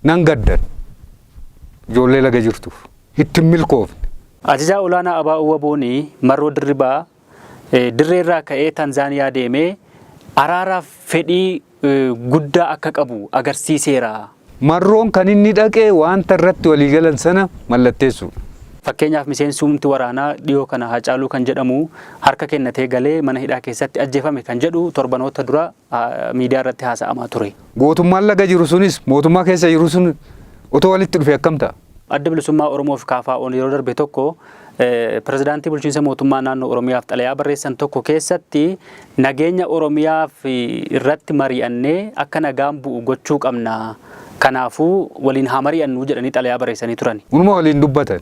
Nan gaddan ijoollee laga jirtuuf itti hin milkoofne. Ajajaa olaanaa ABO-WBOn Marroo Dirribaa dirreerraa ka'ee Tanzaaniyaa deemee araaraaf fedhii guddaa akka qabu agarsiiseera. Marroon kan inni dhaqe wanta irratti waliigalan sana mallatteessuudha. Fakkeenyaaf miseensumti waraanaa dhiyoo kana Haacaaluu kan jedhamu harka kennatee galee mana hidhaa keessatti ajjeefame kan jedhu torbanoota dura miidiyaa irratti haasa'amaa ture. Gootummaan laga jiru sunis mootummaa keessa jiru sun otoo walitti dhufe akkam ta'a? Adda Bilisummaa Oromoo fi KFO'n yeroo darbe tokko pirezidaantii bulchiinsa mootummaa naannoo Oromiyaaf xalayaa barreessan tokko keessatti nageenya Oromiyaaf irratti mari'annee akka nagaan bu'u gochuu qabna. Kanaafuu waliin haa mari'annu jedhanii xalayaa barreessanii turan. Unuma waliin dubbatan.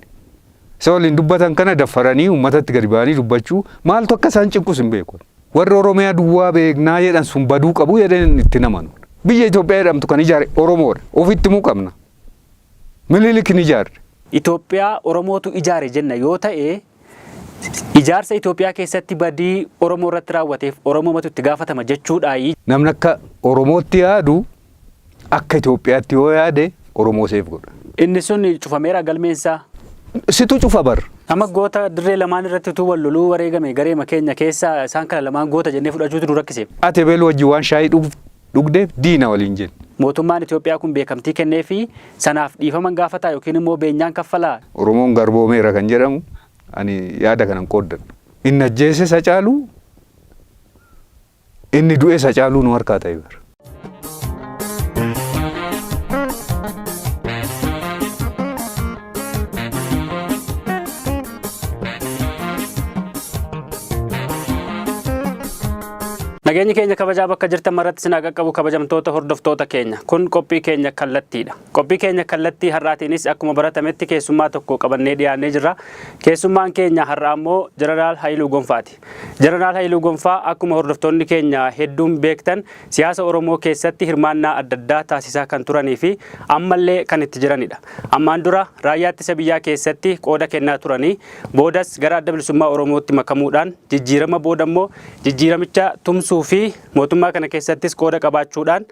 Isa waliin dubbatan kana daffaranii uummatatti gadi ba'anii dubbachuu maaltu akka isaan cinqus hin beeku. Warri Oromiyaa duwwaa beeknaa jedhan sun baduu qabu jedheen itti namanu. Biyya Itoophiyaa jedhamtu kan ijaare Oromoodha. Ofitti himuu qabna. Minilik ni ijaarre. Itoophiyaa Oromootu ijaare jenna yoo ta'e ijaarsa Itoophiyaa keessatti badii Oromoo irratti raawwateef Oromoomatu itti gaafatama jechuudhaayi. Namni akka Oromootti yaadu akka Itoophiyaatti yoo yaade Oromoo seef godha. Inni sun cufameera galmeensaa. Situ cufa bar. Amma goota dirree lamaan irratti utuu wal loluu wareegame gareema keenya keessa isaan kana lamaan goota jennee fudhachuutu nu rakkise. Ati ebelu wajjin waan shaayii dhugdeef diina waliin jenne. Mootummaan Itoophiyaa kun beekamtii kenneefii sanaaf dhiifama gaafataa yookiin immoo beenyaan kaffalaa? Oromoon garboomeera kan jedhamu ani yaada kanan qooddadhu. Inni ajjeese Hacaaluu, inni du'es Hacaaluu nu harkaa ta'e bara. Nageenyi keenya kabajaa bakka jirtan maratti sinaa qaqqabu kabajamtoota hordoftoota keenya. Kun qophii keenya kallattiidha. Qophii keenya kallattii har'aatiinis akkuma baratametti keessummaa tokko qabannee dhiyaannee jirra. Keessummaan keenya har'aa immoo Jeneraal Hayiluu Gonfaati. Jeneraal Hayiluu Gonfaa akkuma hordoftoonni keenya hedduun beektan siyaasa Oromoo keessatti hirmaannaa adda addaa taasisaa kan turanii fi ammallee kan itti jiranidha. Ammaan dura raayyaa ittisa biyyaa keessatti qooda kennaa turanii boodas gara Adda Bilisummaa Oromootti makamuudhaan jijjiirama booda immoo jijjiiramicha tumsuu fi mootummaa kana keessattis qooda qabaachuudhaan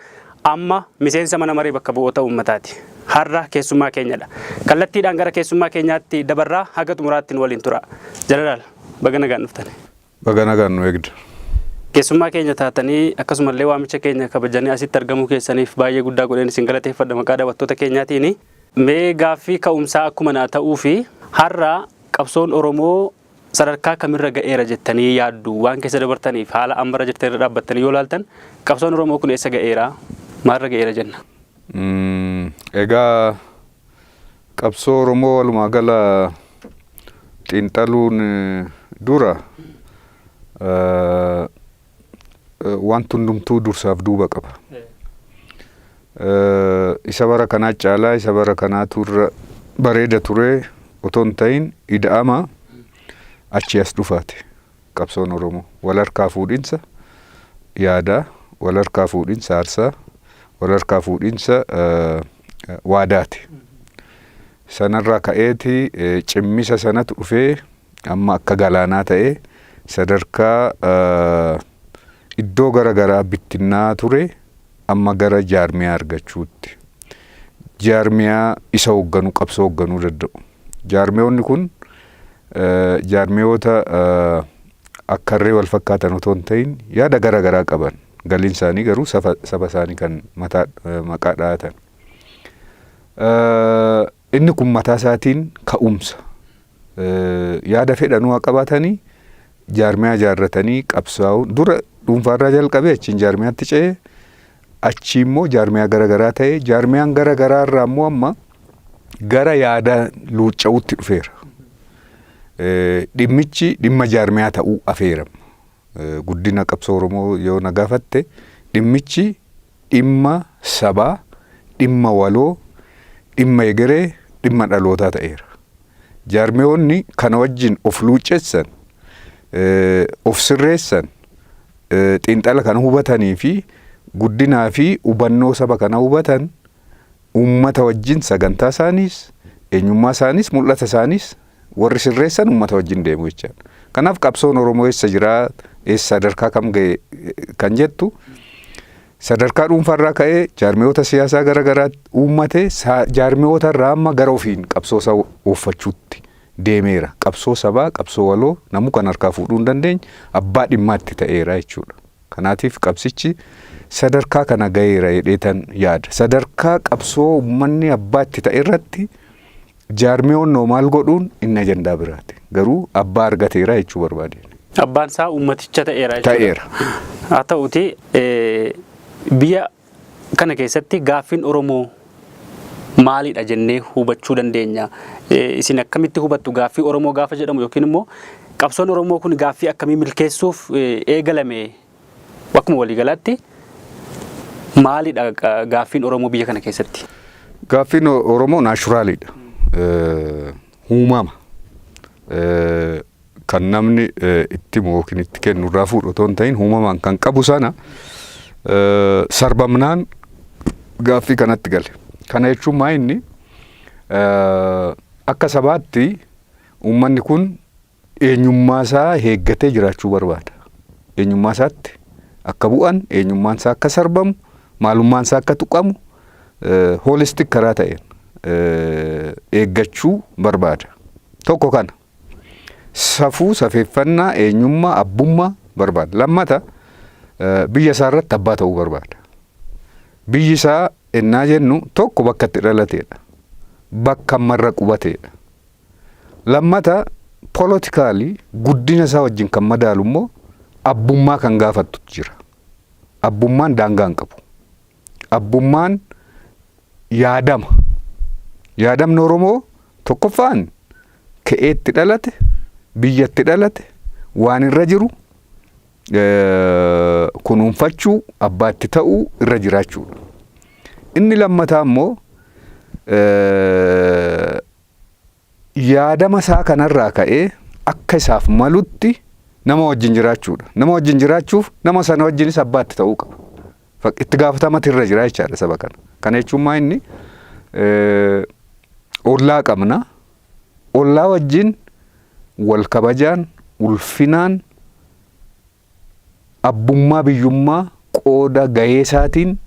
amma miseensa mana maree bakka bu'oota uummataati. Har'a keessummaa keenyadha. Kallattiidhaan gara keessummaa keenyaatti dabarraa haga xumuraatti nu waliin tura. Jeneraal, baga nagaan dhuftan. Baga nagaan nu eegda. Keessummaa keenya taatanii akkasumallee waamicha keenya kabajanii asitti argamuu keessaniif baay'ee guddaa godheen isin galateeffadha maqaa daawwattoota keenyaatiin. Mee gaaffii ka'umsaa akkuma naa ta'uu fi har'a qabsoon Oromoo sadarkaa kamirra ga'eera jettanii yaaddu? Waan keessa dabartaniif haala ammarra jirtan irra dhaabbattanii yoo ilaaltan qabsoon Oromoo kun eessa ga'eera? Maalirra ga'eera jenna? Egaa qabsoo Oromoo walumaa gala xiinxaluun dura wanti hundumtuu dursaaf duuba qaba. Isa bara kanaa caalaa isa bara kanaatu irra bareeda ture otoo hin ta'in ida'ama achii as dhufaate qabsoon Oromoo. Wal harkaa fuudhinsa yaadaa, wal harkaa fuudhinsa aarsaa, wal harkaa fuudhinsa waadaati. Sanarraa ka'eeti cimmisa sanatu dhufee amma akka galaanaa ta'ee sadarkaa iddoo gara garaa bittinnaa ture amma gara jaarmiyaa argachuutti. Jaarmiyaa isa hoogganuu qabsoo hoogganuu danda'u. Jaarmiyoonni kun jaarmiyoota akka harree wal fakkaatan otoo hin ta'in yaada gara garaa qaban. Galiin isaanii garuu saba isaanii kan mataa maqaa dhahatan. Inni kun mataa isaatiin ka'umsa. Yaada fedhanuu haa qabaatanii jaarmiyaa ijaarratanii qabsaa'uun dura dhuunfaarraa jalqabee achiin jaarmiyaatti ce'ee achii immoo jaarmiyaa gara garaa ta'ee jaarmiyaan gara garaa irraa immoo amma gara yaada luucca'uutti dhufeera. Dhimmichi dhimma jaarmiyaa ta'uu afeerama. Guddina qabsoo Oromoo yoo na gaafatte dhimmichi dhimma sabaa, dhimma waloo, dhimma egeree, dhimma dhalootaa ta'eera. Jaarmiyoonni kana wajjin of luuccessan, of sirreessan, xiinxala kana hubatanii fi guddinaa fi hubannoo saba kana hubatan uummata wajjin sagantaa isaaniis, eenyummaa isaaniis, mul'ata isaaniis warri sirreessan uummata wajjin deemu jechaadha. Kanaaf qabsoon Oromoo eessa jiraa, eessa sadarkaa kam ga'e kan jettu Sadarkaa dhuunfaarraa ka'ee jaarmiyoota siyaasaa gara garaa uummate, jaarmiyoota irraa amma gara ofiin qabsoo isaa ooffachuutti deemeera. Qabsoo sabaa, qabsoo waloo namuu kan harkaa fuudhuu hin dandeenye abbaa dhimmaatti ta'eera jechuudha. Kanaatiif qabsichi sadarkaa kana gaheera jedheetan yaada. Sadarkaa qabsoo uummanni abbaa itti ta'e irratti jaarmiyoon maal godhuun inni ajandaa biraati. Garuu abbaa argateera jechuu barbaadeen. Abbaan isaa uummaticha ta'eera jechuudha. Ta'eera. Haa ta'uti, biyya kana keessatti gaaffiin Oromoo maalidha jennee hubachuu dandeenya? Isin akkamitti hubattu gaaffii Oromoo gaafa jedhamu, yookiin immoo qabsoon Oromoo kun gaaffii akkamii milkeessuuf eegalame? Akkuma waliigalaatti maalidha gaaffiin Oromoo biyya kana keessatti? Gaaffiin Oromoo naturalidha. Uumama. Kan namni itti himu yookiin itti kennu irraa fuudhu otoo hin ta'in, uumamaan kan qabu sana sarbamnaan gaaffii kanatti gale. Kana jechuun maa inni akka sabaatti uummanni kun eenyummaa isaa eeggatee jiraachuu barbaada. Eenyummaa isaatti akka bu'an, eenyummaan isaa akka sarbamu, maalummaan isaa akka tuqamu, holistic karaa ta'een eeggachuu barbaada. Tokko kana. Safuu, safeeffannaa, eenyummaa, abbummaa barbaada. Lammata, biyya isaa irratti abbaa ta'uu barbaada. Biyyi isaa ennaa jennu, tokko bakka itti dhalateedha. Bakka ammarra qubateedha. Lammata, politically guddina isaa wajjin kan madaalu immoo abbummaa kan gaafattu jira. Abbummaan daangaa hin qabu. Abbummaan yaadama. Yaadamni Oromoo tokkoffaan ka'eetti dhalate, biyyatti dhalate, waan irra jiru kunuunfachuu, abbaatti ta'uu irra jiraachuudha. Inni lammataa immoo yaadama isaa kanarraa ka'ee akka isaaf malutti nama wajjin jiraachuudha. Nama wajjin jiraachuuf nama sana wajjinis abbaatti ta'uu qaba. Itti gaafatamatu irra jira jechaadha saba kana. Kana jechuun maa inni ollaa qabna. Ollaa wajjin wal kabajaan, ulfinaan, abbummaa biyyummaa qooda gahee isaatiin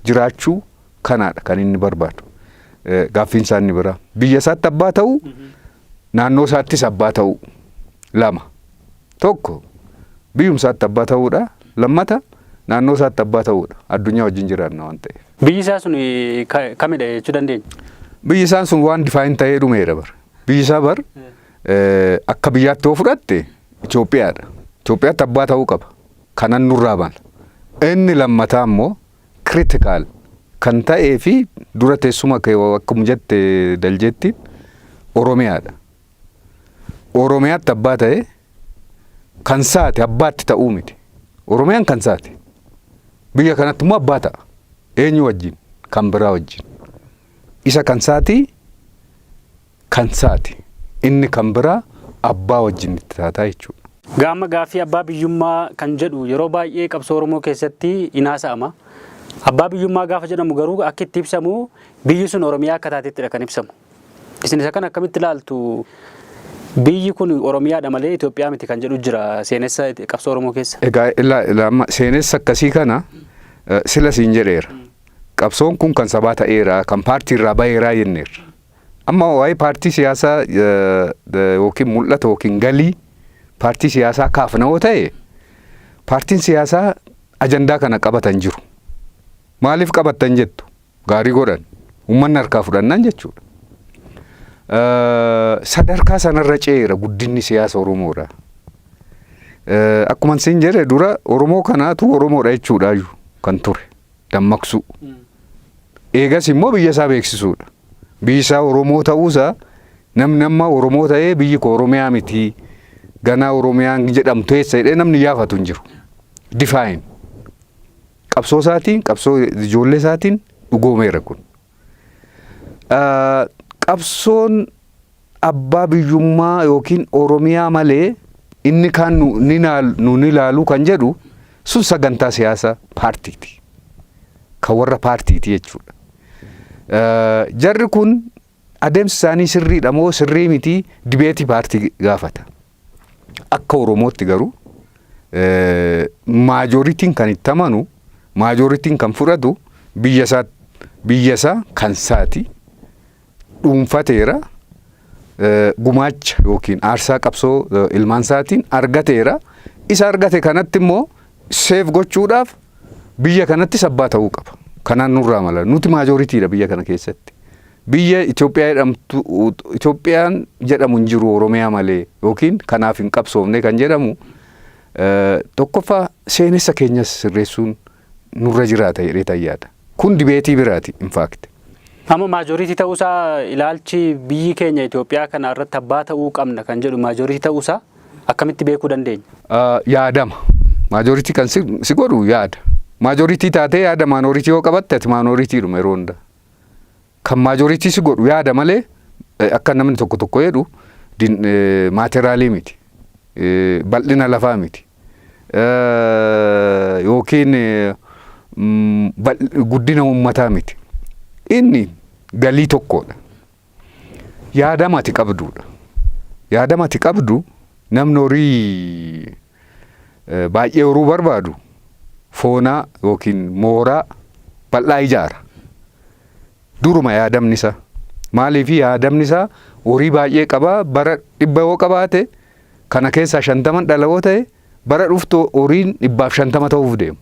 jiraachuu kanaadha kan inni barbaadu. Gaaffiin isaa inni biraa. Biyya isaatti abbaa ta'uu, naannoo isaattis abbaa ta'uu. Lama. Tokko biyyuma isaatti abbaa ta'uudha. Lammata, naannoo isaatti abbaa ta'uudha. Addunyaa wajjin jiraanna waan ta'eef. Biyyi isaa sun kamidha jechuu dandeenya? Biyyi isaan sun waan define ta'ee dhumeera bara. Biyyi isaa bar akka biyyaatti yoo fudhatte Itoophiyaadha. Itoophiyaatti abbaa ta'uu qaba. Kanan nurraa mala. Inni lammataa immoo critical kan ta'ee fi dura teessuma akkuma jette daljeetti Oromiyaadha. Oromiyaatti abbaa ta'e kan saate abbaatti ta'uu miti. Oromiyaan kan saate. Biyya kanatti immoo abbaa ta'a. Eenyu wajjin? Kan biraa wajjin. Isa kan saatii kan saati. Inni kan biraa abbaa wajjin itti taataa jechuudha. Gaama gaaffii abbaa biyyummaa kan jedhu yeroo baay'ee qabsoo Oromoo keessatti in haasa'ama. Abbaa biyyummaa gaafa jedhamu garuu akka itti ibsamu biyyi sun Oromiyaa akka taatettidha kan ibsamu. Isin isa kana akkamitti ilaaltu? Biyyi kun Oromiyaadha malee Itoophiyaa miti kan jedhu jira seenessa qabsoo Oromoo keessa. Egaa amma seenessa akkasii kana sila siin jedheera. Qabsoon kun kan sabaa ta'eera, kan paartii irraa baheeraa jenneerra. Amma waa'ee paartii siyaasaa yookiin mul'ata yookiin galii paartii siyaasaa kaafna yoo ta'e, paartiin siyaasaa ajandaa kana qabatan jiru. Maaliif qabattan jettu? Gaarii godhan. Uummanni harkaa fudhannaan jechuudha. Sadarkaa sanarra ce'eera guddinni siyaasa Oromoodha. Akkuma siin jedhe dura, Oromoo kanaatu Oromoodha jechuudhaayyuu kan ture dammaqsuu. Eegas immoo biyya isaa beeksisuudha. Biyyi isaa Oromoo ta'uusaa namni amma Oromoo ta'ee biyyi koo Oromiyaa miti, ganaa Oromiyaan jedhamtu eessa jedhee namni yaafatu hin jiru. Define. Qabsoo isaatiin, qabsoo ijoollee isaatiin dhugoomeera kun. Qabsoon abbaa biyyummaa yookiin Oromiyaa malee inni kaan nu ni ilaalu kan jedhu sun sagantaa siyaasaa paartiiti. Kan warra paartiiti jechuudha. Jarri kun adeemsi isaanii sirriidha moo sirrii miti, debate paartii gaafata. Akka Oromootti garuu majorityn kan itti amanu Majorityn kan fudhatu biyya isaa, biyya isaa kan isaati dhuunfateera, gumaacha yookiin aarsaa qabsoo ilmaan isaatiin argateera. Isa argate kanatti immoo seef gochuudhaaf biyya kanatti abbaa ta'uu qaba. Kanaan nurraa mala. Nuti majoritydha biyya kana keessatti. Biyya Itoophiyaa jedhamtu, Itoophiyaan jedhamu hin jiru Oromiyaa malee, yookiin kanaaf hin qabsoofne kan jedhamu, tokkoffaa seenessa keenyas sirreessuun nurra jiraata jedhee tayyaadha. Kun debate biraati in fact. Amma majority ta'uusaa, ilaalchi biyyi keenya Itoophiyaa kana irratti abbaa ta'uu qabna kan jedhu majority ta'uusaa akkamitti beekuu dandeenya? Yaadama. Majority kan si godhu yaada. Majority taatee yaada minority yoo qabatte, ati minoritydhuma yeroo hunda. Kan majority si godhu yaada malee, akka namni tokko tokko jedhu, material miti. Bal'ina lafaa miti. Yookiin guddina uummataa miti. Inni galii tokkodha. Yaadama ati qabdudha. Yaadama ati qabdu, namni horii baay'ee horuu barbaadu foonaa yookiin mooraa bal'aa ijaara. Duruma yaadamni isaa. Maaliif? Yaadamni isaa horii baay'ee qabaa, bara 100 yoo qabaate, kana keessaa 50 dhala yoo ta'e, bara dhuftu horiin 150 ta'uuf deemu.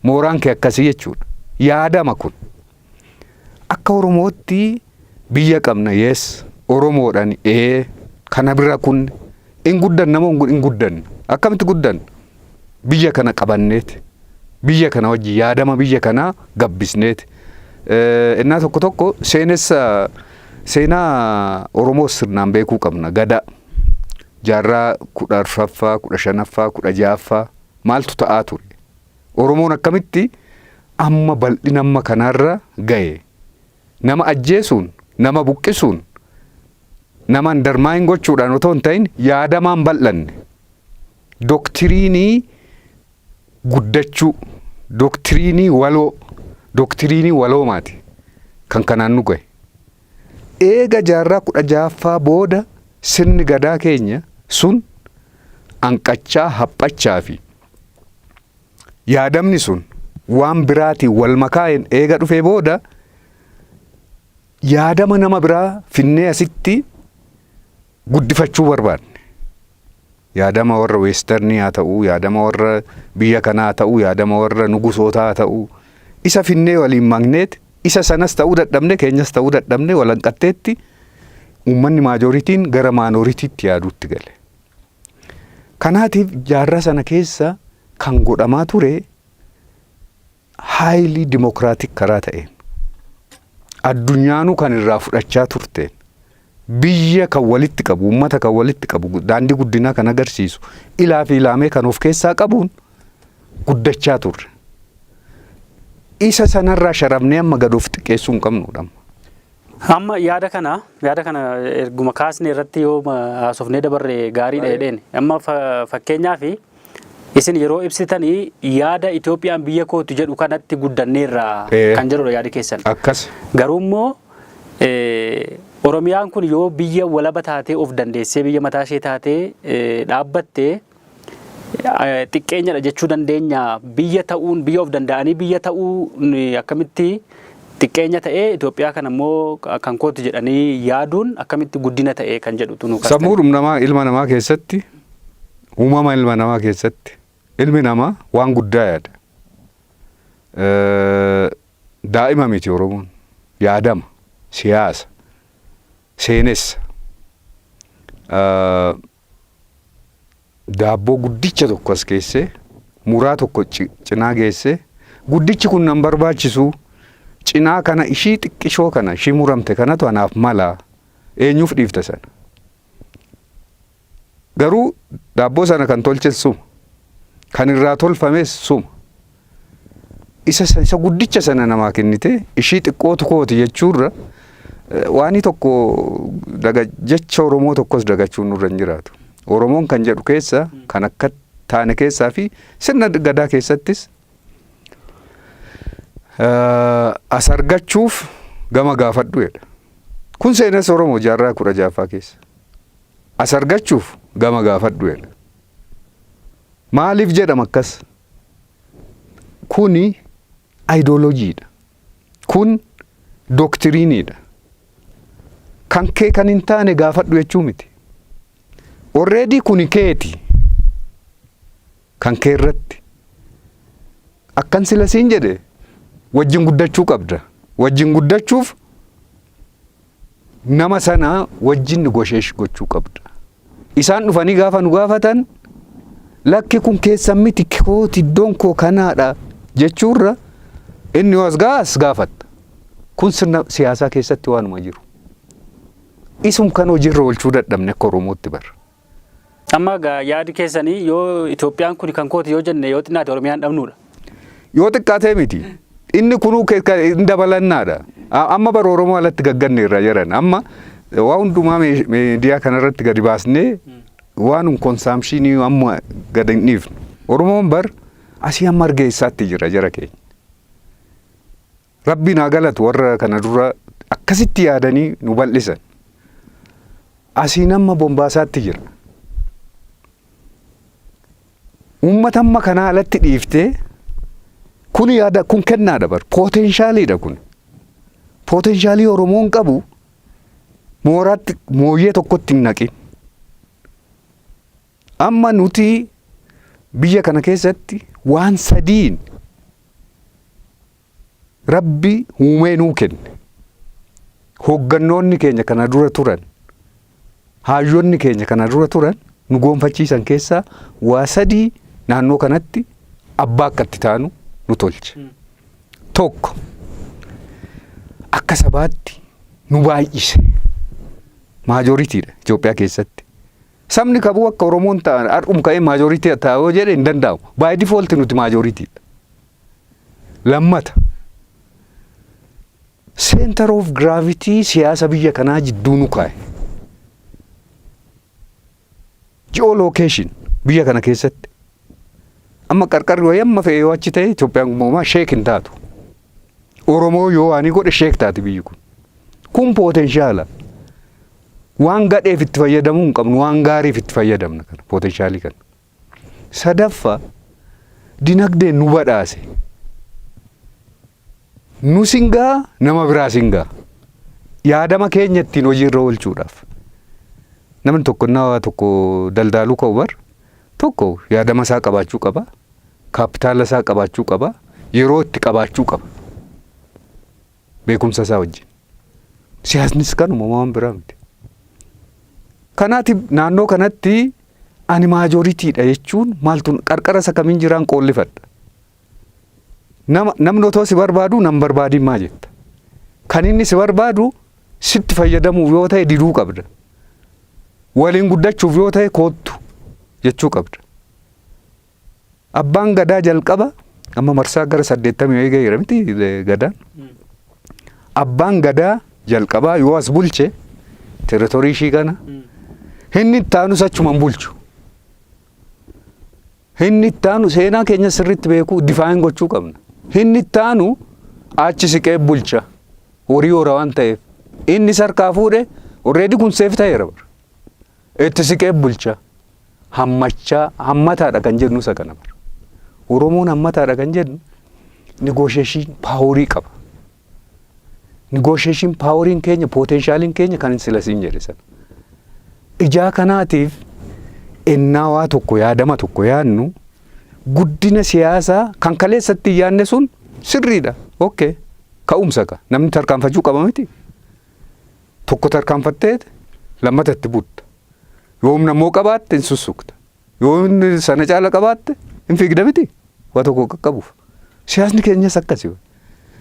Mooraan kee akkasii jechuudha. Yaadama kun. Akka Oromootti biyya qabna, yes, Oromoodhaan ee kana bira kun hin guddanna moo hin guddanna? Akkamitti guddanna? Biyya kana qabanneeti. Biyya kana wajji yaadama biyya kanaa gabbisneeti. Innaa tokko tokko seenessa seenaa Oromoo sirnaan beekuu qabna. Gada jaarraa 14ffaa, 15ffaa, 16ffaa maaltu ta'aa ture? Oromoon akkamitti amma bal'ina amma kanarra gahe? Nama ajjeesuun, nama buqqisuun, nama undermine gochuudhaan otoo hin ta'in yaadamaan bal'anne. Doctrine guddachuu, doctrine waloo, doctrine waloomaati kan kanaan nu gahe. Eega jaarraa 16ffaa booda sirni gadaa keenya sun anqachaa, haphachaa fi yaadamni sun waan biraatiin wal makaa'een eega dhufee booda, yaadama nama biraa finnee asitti guddifachuu barbaanne. Yaadama warra western haa ta'uu, yaadama warra biyya kanaa haa ta'uu, yaadama warra nugusootaa haa ta'uu, isa finnee waliin makneet isa sanas ta'uu dadhabne, keenyas ta'uu dadhabne, walanqatteetti uummanni majorityn gara minoritytti yaaduutti gale. Kanaatiif jaarraa sana keessa kan godhamaa ture highly democratic karaa ta'een, addunyaanuu kan irraa fudhachaa turteen, biyya kan walitti qabu, uummata kan walitti qabu, daandii guddinaa kan agarsiisu, ilaa fi ilaamee kan of keessaa qabuun guddachaa turre. Isa sanarraa sharafnee amma gad of xiqqeessuu hin qabnudha. Amma yaada kana erguma kaasne irratti yoo haasofnee dabarre gaariidha jedheen. Amma fakkeenyaaf isin yeroo ibsitanii yaada Itoophiyaan biyya kootu jedhu kanatti guddanneerra kan jedhudha yaadi keessan. Akkas. Garuu immoo Oromiyaan kun yoo biyya walaba taatee, of dandeessee biyya mataa ishee taatee dhaabbattee, xiqqeenyadha jechuu dandeenya? Biyya ta'uun, biyya of danda'anii biyya ta'uu akkamitti xiqqeenya ta'ee, Itoophiyaa kana immoo kan kooti jedhanii yaaduun akkamitti guddina ta'ee kan jedhutu nu kaastani. Sammuudhum namaa, ilma namaa keessatti, uumama ilma namaa keessatti, ilmi namaa waan guddaa yaada. Daa'ima miti Oromoon, yaadama siyaasa seenessa. Daabboo guddicha tokko as keessee muraa tokko cinaa geessee, guddichi kun nan barbaachisu, cinaa kana ishii xiqqishoo kana, ishii muramte kanatu anaaf mala, eenyuuf dhiifta sana? Garuu daabboo sana kan tolches suma. Kan irraa tolfames suma. Isa guddicha sana namaa kennite ishii xiqqootu kooti jechuurra waanii tokko daga jecha Oromoo tokkos dagachuun nurra hin jiraatu. Oromoon kan jedhu keessa kan akka taane keessaa fi sirna gadaa keessattis as argachuuf gama gaafadhu jedha. Kun seenas Oromoo jaarraa 16ffaa keessa. As argachuuf gama gaafadhu jedha. Maaliif jedhama akkas? Kuni ideologydha. Kun doctrineiidha. Kan kee kan hin taane gaafadhu jechuu miti. Already kuni keeti. Kan kee irratti. Akkan sila siin jedhe, wajjin guddachuu qabda. Wajjin guddachuuf nama sana wajjin negotiate gochuu qabda. Isaan dhufanii gaafa nu gaafatan, lakki, kun keessan miti, kooti, iddoon koo kanaadha jechuurra, inni as gaa as gaafatta. Kun sirna siyaasaa keessatti waanuma jiru. Isum kan hojiirra oolchuu dadhabne akka Oromootti bara. Amma yaadi keessanii, yoo Itoophiyaan kun kan kooti yoo jenne, yoo xinnaate Oromiyaan dhabnuudha. Yoo xiqqaatee miti. Inni kunuu hin dabalannaadha. Amma bara Oromoo alatti gagganne irra jiran, amma waa hundumaa miidiyaa kanarratti gadi baasnee waan consumption amma gadi hin dhiifnu. Oromoon bar asii amma argeessaatti jira jara keenya. Rabbiin haa galatu, warra kana dura akkasitti yaadanii nu bal'isan. Asiin amma Bombaasaatti jira. Uummata amma kanaa alatti dhiiftee, kun yaada, kun kennaadha bar, potentialiidha kun. Potential Oromoon qabu mooraatti mooyyee tokkotti hin naqin. Amma nuti biyya kana keessatti waan sadiin Rabbi uumee nuu kenne. Hooggannoonni keenya kana dura turan, haayyoonni keenya kana dura turan nu goonfachiisan keessaa waa sadii naannoo kanatti abbaa akka itti taanu nu tolche. Tokko, akka sabaatti nu baay'ise. Majoritydha Itoophiyaa keessatti. Sabni kabuu akka Oromoon ta'an har'um ka'ee majority ta'uu jedhe hin danda'amu. By default nuti majoritydha. Lammata, center of gravity siyaasa biyya kanaa jidduu nu kaa'e. Geolocation biyya kana keessatti. Amma qarqarri wayii amma fe'ee yoo achi ta'e, Itoophiyaan uumamaa shake hin taatu. Oromoo yoo waan godhe, shake taati biyyi kun. Kun potentiala. Waan gadheef itti fayyadamuu hin qabnu, waan gaariif itti fayyadamna kana, potential kana. Sadaffaa, dinagdeen nu badhaase. Nu singaa nama biraa singaa. Yaadama keenya ittiin hojiirra oolchuudhaaf. Namni tokko nama tokko daldaaluu ka'u bar, tokko yaadama isaa qabaachuu qaba. Kaapitaala isaa qabaachuu qaba. Yeroo itti qabaachuu qaba. Beekumsa isaa wajjin. Siyaasnis kanuma, waan biraa miti. Kanaatiif naannoo kanatti ani majoritydha jechuun maaltu qarqara isa kamiin jiraan qoollifadha. Nama, namni otoo si barbaadu nan barbaadin maa jetta. Kan inni si barbaadu sitti fayyadamuuf yoo ta'e, diduu qabda. Waliin guddachuuf yoo ta'e, koottu jechuu qabda. Abbaan gadaa jalqaba, amma marsaa gara 80 wayii gaheera miti gadaan. Abbaan gadaa jalqabaa yoo as bulche territory ishii kana, inni itti aanus achuma hin bulchu. Inni itti aanu, seenaa keenya sirriitti beekuu, define gochuu qabna. Inni itti aanu achi siqee bulcha, horii hora waan ta'eef. Inni sarkaa fuudhe already kun safe ta'eera bara. Itti siqee bulcha. Hammachaa, hammataadha kan jennu isa kana bara. Oromoon hammataadha kan jennu negotiation power qaba. Negotiation poweriin keenya, potentialiin keenya kan sila siin jedhe sana. Ijaa kanaatiif ennaa waa tokko, yaadama tokko yaadnu, guddina siyaasaa kan kaleessatti yaadne sun sirriidha. Okay. Ka'umsa ka namni tarkaanfachuu qaba miti. Tokko tarkaanfattee lammata itti butta. Yoo humna immoo qabaatte, hin sussukta. Yoo inni sana caala qabaatte, hin fiigda miti. Waa tokko qaqqabuuf. Siyaasni keenyas akkasi.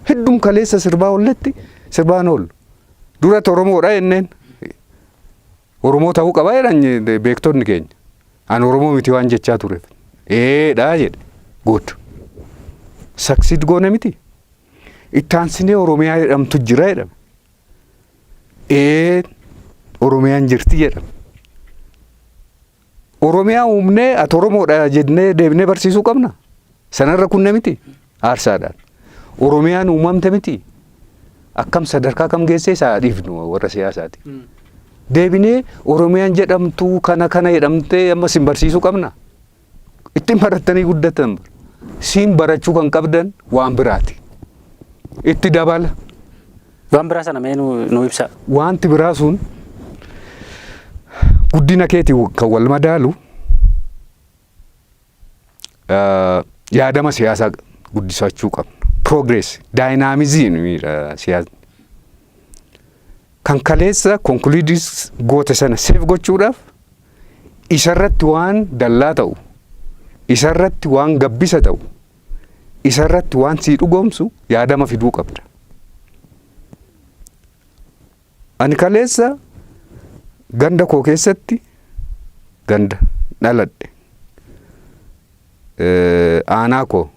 Hedduun kaleessa sirbaa oolletti sirbaan oollu. Duratti Oromoodha jenneen. Oromoo ta'uu qaba jedhan beektonni keenya. Ani Oromoo miti waan jechaa tureef. Eedhaa jedhe. Good. Succeed goone miti. Itti aansinee Oromiyaa jedhamtu jira jedhame. Ee, Oromiyaan jirti jedhame. Oromiyaa uumnee ati Oromoodha jennee deebinee barsiisuu qabna. Sanarra kunne miti aarsaadhaan. Oromiyaan uumamte miti. Akkam sadarkaa kam geessee isaa dhiifnu warra siyaasaati. Deebinee Oromiyaan jedhamtu kana kana jedhamtee amma sin barsiisuu qabna. Ittiin barattanii guddatan. Siin barachuu kan qabdan waan biraati. Itti dabala. Waan biraa sana mee nu ibsa. Wanti biraa sun guddina keetii kan wal madaalu yaadama siyaasaa guddisachuu qabna. Progress, dynamism siyaasni. Kan kaleessa conclude goote sana save gochuudhaaf isarratti waan dallaa ta'u, isarratti waan gabbisa ta'u, isarratti waan sii dhugoomsu yaadama fiduu qabda. Ani kaleessa ganda koo keessatti, ganda dhaladhe, aanaa koo,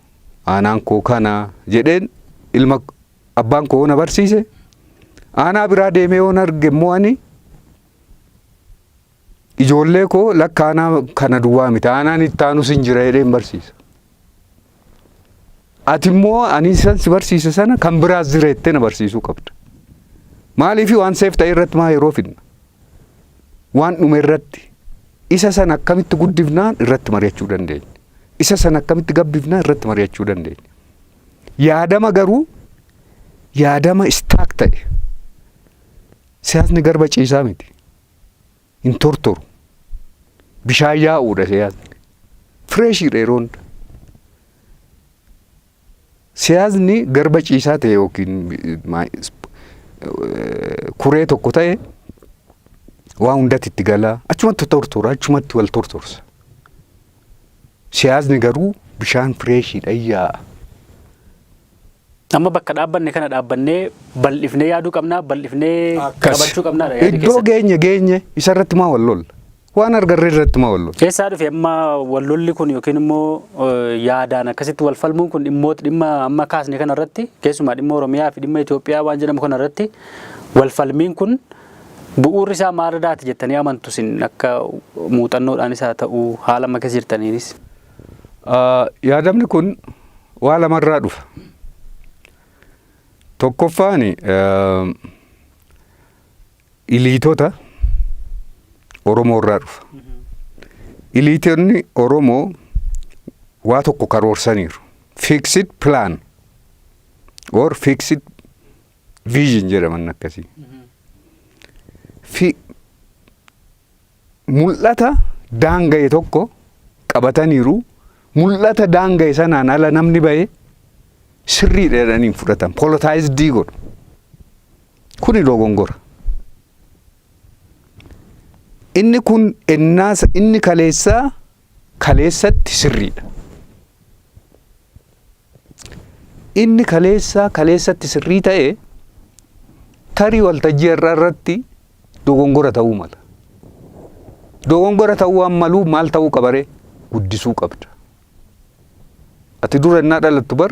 aanaan koo kana jedheen ilma abbaan koo na barsiise. Aanaa biraa deemee yoon arge immoo, ani ijoollee koo lakka aanaa kana duwwaa miti, aanaan itti aanus hin jira jedheen barsiisa. Ati immoo ani san si barsiise sana kan biraas jira jettee na barsiisuu qabda. Maaliif waan save ta'e irratti maa yeroo fidna? Waan dhume irratti isa sana akkamitti guddifnaan irratti mari'achuu dandeenya. Isa sana akkamitti gabbifnaan irratti mari'achuu dandeenya. Yaadama garuu yaadama stuck ta'e, siyaasni garba ciisaa miti. Hin tortoru. Bishaan yaa'uudha siyaasni. Freshiidha yeroo hunda. Siyaasni garba ciisaa ta'e yookiin kuree tokko ta'e waa hundatti itti galaa, achumatti tortora, achumatti wal tortorsa. Siyaasni garuu bishaan freshiidha, yaa'a. Amma bakka dhaabbanne kana dhaabbannee bal'ifnee yaaduu qabnaa, bal'ifnee qabachuu qabnaadha yaadi Iddoo keessan. geenye geenye, isarratti maa wal lolla? Waan argarree irratti maa wal lolla? Eessaa dhufe amma wal lolli kun, yookiin immoo yaadaan akkasitti wal falmuun kun, dhimmoota dhimma amma kaasne kana irratti, keessumaa dhimma Oromiyaa fi dhimma Itoophiyaa waan jedhamu kana irratti wal falmiin kun bu'uurri isaa maalirraati jettanii amantu isin, akka muuxannoodhaanis haa ta'u, haala amma keessa jirtaniinis? Yaadamni kun waa lamarraa dhufa. Tokkoffaan eliteota Oromoo irraa dhufa. Eliteonni Oromoo waa tokko karoorsaniiru. Fixed plan or fixed vision jedhaman akkasii. Fi mul'ata daanga'e tokko qabataniiru. Mul'ata daanga'e sanaan ala namni ba'e sirriidha jedhanii hin fudhatan. Politicized godhu. Kuni dogongora. Inni kun ennaasa inni kaleessaa kaleessatti sirriidha. Inni kaleessaa kaleessatti sirrii ta'e tarii waltajjii irraa irratti dogongora ta'uu mala. Dogongora ta'uu waan maluu maal ta'uu qabaree guddisuu qabda. Ati dura innaa dhalattu bar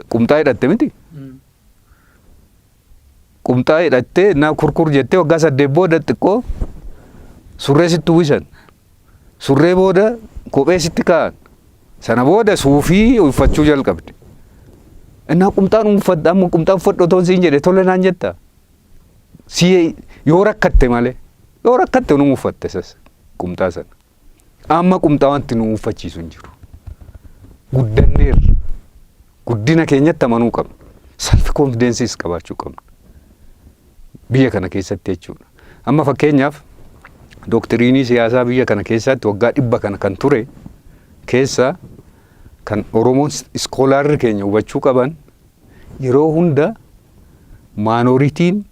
qumxaa hidhatte miti. Qumxaa hidhattee innaa kurkur jettee waggaa 8 booda xiqqoo surree sitti uwwisan. Surree booda kophee sitti kaa'an. Sana booda suufii uffachuu jalqabde. Innaa qumxaan uffadha, amma qumxaan uffadhu otoo siin jedhe tole naan jetta. Si yoo rakkatte malee, yoo rakkatte numa uffatte sas qumxaa sana. Amma qumxaa wanti nu uffachiisu hin jiru. Guddanneerra. Guddina keenyatti amanuu qabna. Self confidenceis qabaachuu qabna. Biyya kana keessatti jechuudha. Amma fakkeenyaaf doctrine siyaasaa biyya kana keessatti waggaa 100 kana kan ture keessa kan Oromoon scholarri keenya hubachuu qaban, yeroo hunda minorityn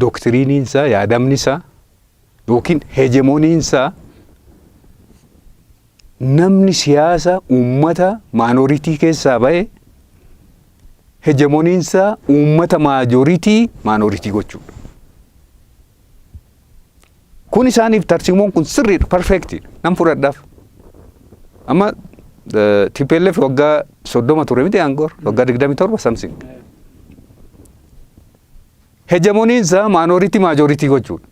doctrineiin isaa, yaadamni isaa yookiin hegemonyn isaa, namni siyaasa uummata minority keessaa ba'e hegemonyn isaa uummata majority minority gochuudha. Kun isaaniif tarsiimoon kun sirriidha, perfectiidha, nan fudhadhaaf. Amma TPLF waggaa 30 ture miti aangoor, waggaa 27 something. Hegemonyn isaa minority majority gochuudha.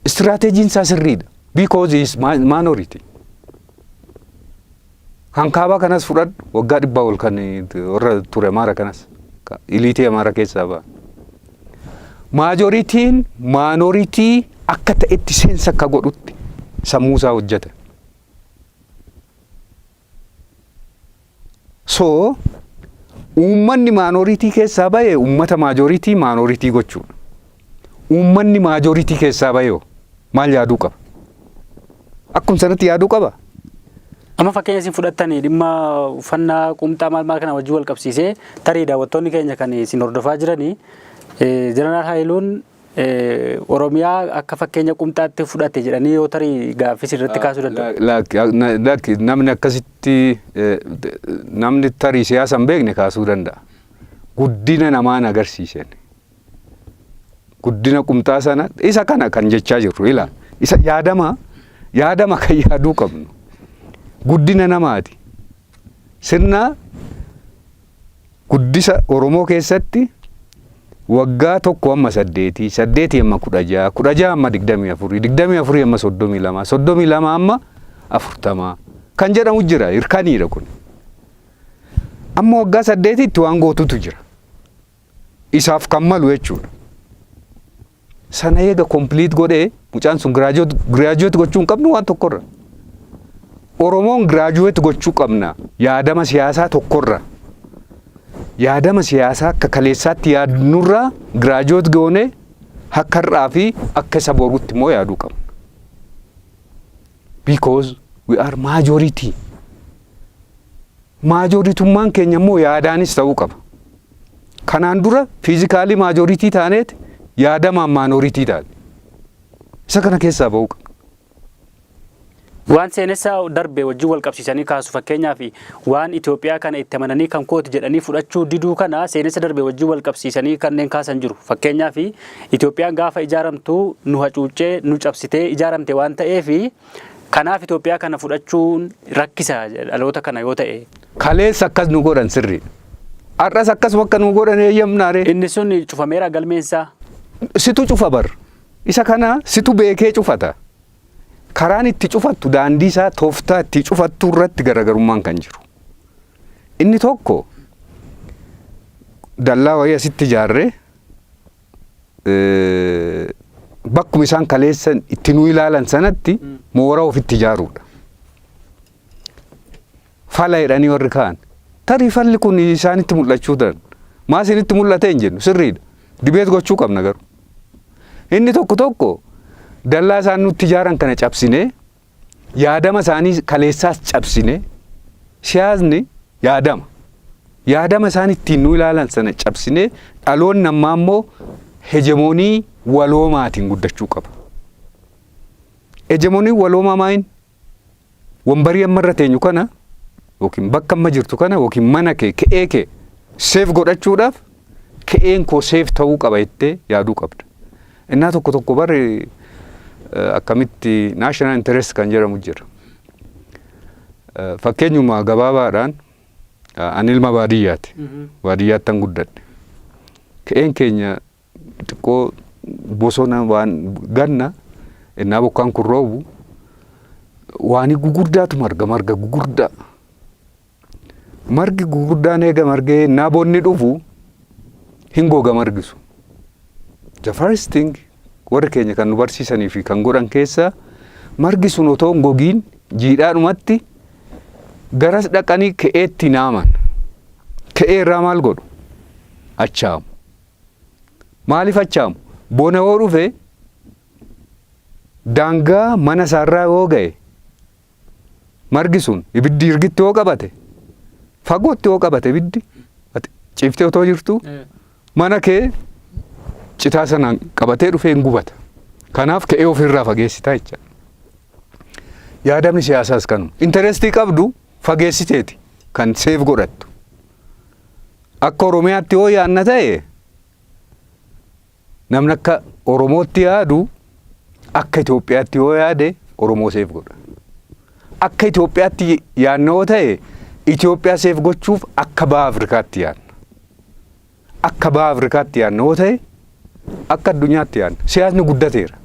Strategyn isaa sirriidha. Because he is minority. Kan kaabaa kanas fudhadhu, waggaa 100 ol kan warra ture Amaara kanas elite Amaara keessaa ba'a. Majorityn minority akka ta'etti seensa akka godhutti sammuu isaa hojjeta. So uummanni minority keessaa bahe uummata majority minority gochuudha. Uummanni majority keessaa bahe maal yaaduu qaba? Akkuma sanatti yaaduu qaba. Amma fakkeenya isin fudhattanii dhimma uffannaa qumxaa maal maal kana wajjin wal qabsiisee, tarii daawwattoonni keenya kan isin hordofaa jiranii, Jeneraal Hayiluun Oromiyaa akka fakkeenya qumxaatti fudhate jedhanii yoo tarii gaaffii irratti kaasuu danda'u. Lakki, namni akkasitti, namni tarii siyaasa hin beekne kaasuu danda'a. Guddina namaan agarsiisen. Guddina qumxaa sana isa kana kan jechaa jirru ilaa isa yaadama yaadama kan yaaduu qabnu. Guddina namaati. Sirna guddisa Oromoo keessatti waggaa 1 amma 8, 8 amma 16, 16 amma 24, 24 amma 32, 32 amma 40 kan jedhamu jira, hirkaniidha kun. Amma waggaa 8tti waan gootutu jira. Isaaf kan malu jechuudha. Sana eega complete godhee mucaan sun graduate gochuu hin qabnu waan tokkorra. Oromoon graduate gochuu qabna yaadama siyaasaa tokkorra. Yaadama siyaasaa akka kaleessaatti yaadnurraa graduate goone akka har'aa fi akka isa boruutti immoo yaaduu qabna. Because we are majority. Majorityummaan keenya immoo yaadaanis ta'uu qaba. Kanaan dura physically majority taaneet yaadamaan minority taane. Isa kana keessaa ba'uu qabna. Waan seenessa darbe wajjin wal qabsiisanii kaasu, fakkeenyaaf waan Itoophiyaa kana itti amananii kan kooti jedhanii fudhachuu diduu kana seenessa darbe wajjin wal qabsiisanii kanneen kaasan jiru. Fakkeenyaaf, Itoophiyaan gaafa ijaaramtu nu hacuuccee, nu cabsitee ijaaramte waan ta'eef, kanaaf Itoophiyaa kana fudhachuun rakkisa dhaloota kana yoo ta'e. Kaleessa akkas nu godhan sirriidha. Har'as akkasuma akka nu godhan eeyyamnaare. Inni sun cufameera galmeensaa. Situ cufa bar. Isa kana situ beekee cufata. Karaan itti cufattu, daandii isaa, tooftaa itti cufattu irratti garaagarummaan kan jiru. Inni tokko dallaa wayii asitti ijaarree bakkuma isaan kaleessan itti nu ilaalan sanatti mooraa ofitti ijaaruudha. Fala jedhanii warri kaan. Tarii falli kun isaanitti mul'achuu danda'a. Maa isinitti mul'ate hin jennu, sirriidha. Debate gochuu qabna garuu. Inni tokko tokko dallaa isaan nutti ijaaran kana cabsinee, yaadama isaanii kaleessaas cabsinee, siyaasni yaadama. Yaadama isaan ittiin nu ilaalan sana cabsinee, dhaloonni ammaa immoo hegemony waloomaatiin guddachuu qaba. Hegemony waloomaa maayin? Wambarii amma irra teenyu kana yookiin bakka amma jirtu kana yookiin mana kee, ke'ee kee safe godhachuudhaaf, ke'een koo safe ta'uu qaba jettee yaaduu qabda. Innaa tokko tokko barri akkamitti national interest kan jedhamu jira. Fakkeenyuma gabaabaadhaan, ani ilma baadiyyaati. Baadiyyaatti guddadhe. Ke'een keenya xiqqoo bosona, waan ganna innaa bokkaan kun roobu waan gugurdaatu marga, marga gugurdaa. Margi gugurdaan eega margee innaa bonni dhufu hin goga margisu. The first thing warri keenya kan nu barsiisanii fi kan godhan keessaa, margi sun otoo hin gogiin jiidhaadhumatti garas dhaqanii ke'eetti naaman. Ke'ee irraa maal godhu? Achaamu. Maaliif achaamu? Bona yoo dhufe daangaa mana isaarraa yoo ga'e, margi sun ibiddi irgitti yoo qabate, fagootti yoo qabate, ibiddi ciiftee otoo jirtu mana kee citaa sanaan qabatee dhufee hin gubata. Kanaaf ka'ee ofirraa fageessitaa jecha. Yaadamni siyaasaas kanuma. Interest qabdu fageessiteeti kan safe godhattu. Akka Oromiyaatti yoo yaadna ta'e, namni akka Oromootti yaadu akka Itoophiyaatti yoo yaade Oromoo safe godha. Akka Itoophiyaatti yaadna yoo ta'e, Itoophiyaa safe gochuuf akka baha Afrikaatti yaadna. Akka baha Afrikaatti yaadna yoo ta'e, akka addunyaatti yaadna. Siyaasni guddateera.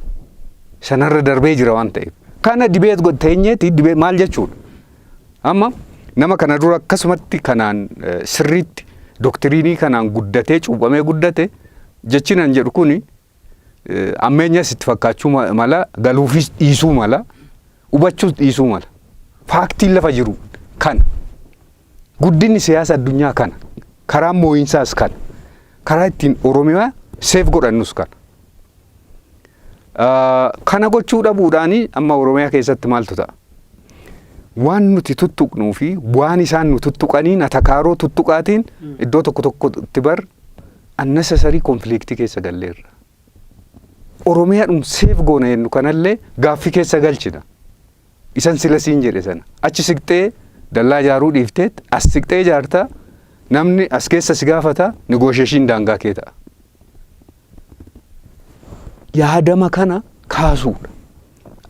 Sanarra darbee jira waan ta'eef. Kana debate teenyeeti debate maal jechuudha? Amma nama kana dura akkasumatti kanaan sirriitti doctrine kanaan guddatee cuuphamee guddate jechi nan jedhu kuni ammeenyas itti fakkaachuu mala, galuufis dhiisuu mala, hubachuus dhiisuu mala. Factiin lafa jiru kana. Guddinni siyaasa addunyaa kana. Karaan moo'insaas kana. Karaa ittiin Oromiyaa save godhannus kana. Kana gochuu dhabuudhaani amma Oromiyaa keessatti maaltu ta'a? Waan nuti tuttuqnuu fi waan isaan nu tuttuqaniin, atakaaroo tuttuqaatiin, iddoo tokko tokkotti bar unnecessary conflictii keessa galleerra. Oromiyaadhum save goona jennu kanallee gaaffii keessa galchina. Isan sila siin jedhe sana. Achi siqxee dallaa ijaaruu dhiifteet as siqxee ijaartaa, namni as keessa si gaafata, negotiation daangaa kee ta'a. Yaadama kana kaasuudha.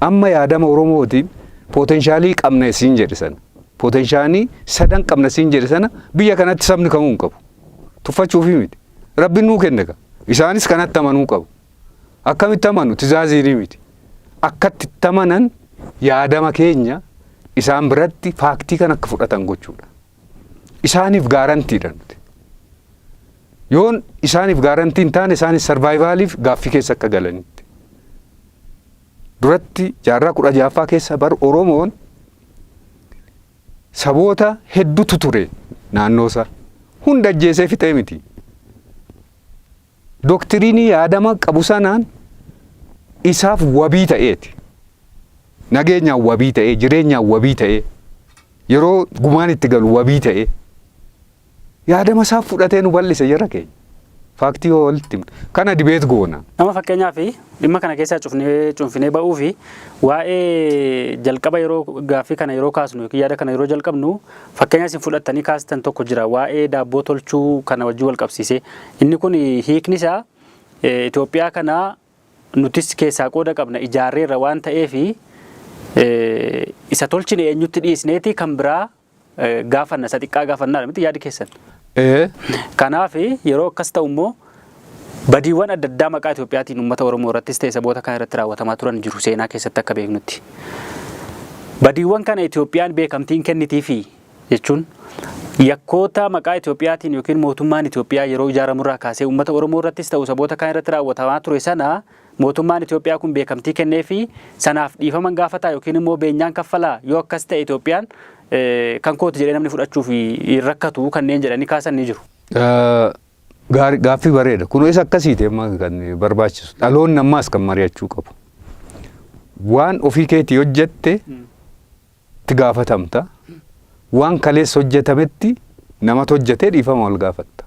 Amma yaadama Oromootiin potentialii qabna siin jedhe sana. Potentialii sadan qabna siin jedhe sana biyya kanatti sabni kamuu hin qabu. Tuffachuufi miti. Rabbiin nuu kenne ka. Isaanis kanatti amanuu qabu. Akkamitti amanu? Tizaaziinii miti. Akkatti itti amanan yaadama keenya isaan biratti factii kan akka fudhatan gochuudha. Isaaniif guaranteedha nuti. Yoon isaaniif guarantee hin taane, isaanis survivaliif gaaffii keessa akka galanitti. Duratti jaarraa 16ffaa keessa bar Oromoon saboota hedduutu ture naannoo isaa. Hunda ajjeesee fixee miti. Doctrineii yaadama qabu sanaan isaaf wabii ta'eeti. Nageenyaan wabii ta'ee, jireenyaan wabii ta'ee, yeroo gumaan itti galu wabii ta'ee, yaadama isaa fudhatee nu bal'ise jara keenya. Factii yoo walitti himne. Kana debate goona. Nama fakkeenyaaf dhimma kana keessaa cufnee cunfinee ba'uu fi waa'ee jalqaba yeroo gaaffii kana yeroo kaasnu yookiin yaada kana yeroo jalqabnu, fakkeenya isin fudhattanii kaastan tokko jira, waa'ee daabboo tolchuu kana wajjin wal qabsiisee. Inni kun hiikni isaa Itoophiyaa kana nutis keessaa qooda qabna, ijaarreerra waan ta'eefi isa tolchine eenyutti dhiisneeti kan biraa gaafanna, isa xiqqaa gaafannaa miti yaadi keessan. Kanaaf yeroo akkas ta'u immoo badiiwwan adda addaa maqaa Itoophiyaatiin uummata Oromoo irrattis ta'e saboota kaan irratti raawwatamaa turan jiru seenaa keessatti akka beeknutti. Badiiwwan kana Itoophiyaan beekamtiin kennitiifi jechuun, yakkoota maqaa Itoophiyaatiin yookiin mootummaan Itoophiyaa yeroo ijaaramurraa kaasee uummata Oromoo irrattis ta'u saboota kaan irratti raawwatamaa ture sana mootummaan Itoophiyaa kun beekamtii kenneefi sanaaf dhiifaman gaafataa yookiin immoo beenyaan kaffalaa? Yoo akkas ta'e Itoophiyaan kan kooti jedhee namni fudhachuuf hin rakkatu kanneen jedhanii kaasan ni jiru. Gaaffii bareeda. Kun isa akkasiiti amma kan barbaachisu. Dhaloonni ammaas kan mari'achuu qabu. Waan ofii keetii hojjette itti gaafatamta. Waan kaleessa hojjetametti namatu hojjetee dhiifama wal gaafatta.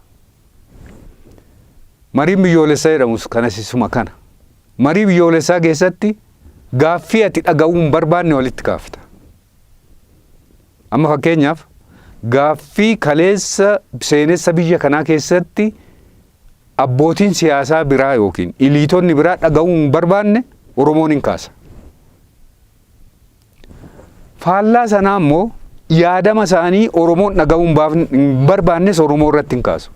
Mariin biyyoolessaa jedhamus kanas isuma kana. Marii biyyoolessaa keessatti gaaffii ati dhaga'uu hin barbaanne walitti kaafta. Amma fakkeenyaaf gaaffii kaleessa seenessa biyya kanaa keessatti abbootiin siyaasaa biraa yookiin eliteonni biraa dhaga'uu hin barbaanne Oromoon hin kaasa. Faallaa sanaa immoo yaadama isaanii Oromoon dhaga'uu hin barbaannes Oromoo irratti hin kaasu.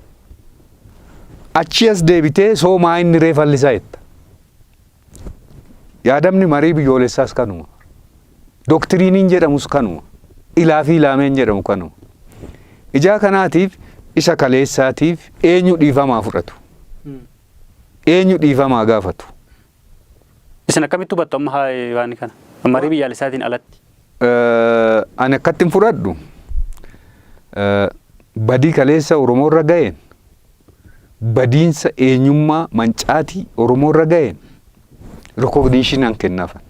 Achi as deebitee soomaa inni reefallisaa jetta. Yaadamni marii biyyoolessaas kanuma. Doctrineiin jedhamus kanuma. Ilaa fi ilaameen jedhamu kanuma. Ijaa kanaatiif isa kaleessaatiif eenyu dhiifamaa fudhatu? Eenyu dhiifamaa gaafatu? Isin akkamitti hubattu amma haa waan kana? Marii biyyaalessaatiin alatti. Ani akkatti hin fudhadhu. Badii kaleessa Oromoo irra ga'een, badiinsa eenyummaa mancaatii Oromoo irra ga'een recognition an kennaafan.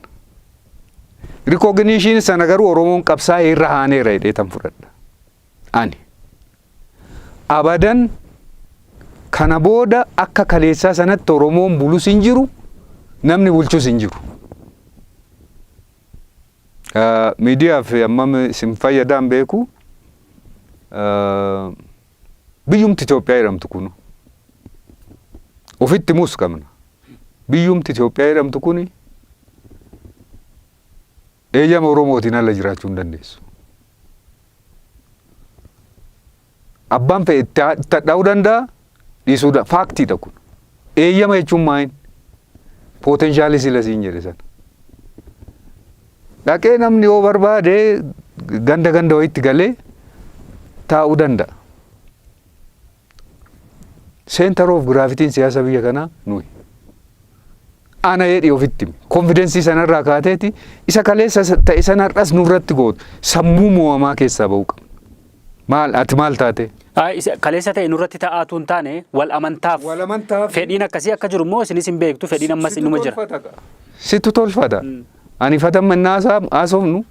Recognition sana garuu Oromoon qabsaa'ee irra haaneera jedhee tan fudhadha. Ani. Abadan kana booda akka kaleessaa sanatti Oromoon bulus hin jiru, namni bulchus hin jiru. Miidiyaaf hammam isin fayyadaan beeku, biyyumti Itoophiyaa jedhamtu kun ofitti himuus qabna. Biyyumti Itoophiyaa jedhamtu kun eeyyama Oromootiin ala jiraachuu hin dandeessu. Abbaan fe'e itti hadhaa'uu danda'a, dhiisuu danda'a. Factiidha kun. Eeyyama jechuun maayin? Potentialii sila siin jedhe sana. Dhaqee namni yoo barbaade ganda ganda wayitti galee taa'uu danda'a. Center of gravityn siyaasa biyya kanaa nuyi. Ana jedhi ofitti himi. Confidenceii sanarraa kaateeti isa kaleessa ta'e sanarras nurratti gootu sammuu moo'amaa keessaa ba'uu qabna. Maal ati maal taate? Kaleessa ta'e nurratti ta'aatu hin taane, wal amantaaf. Wal amantaaf. Fedhiin akkasii akka jiru immoo isinis hin beektu, fedhiin ammas inuma jira. Situ tolfata. Ani fatamannaa haasofnu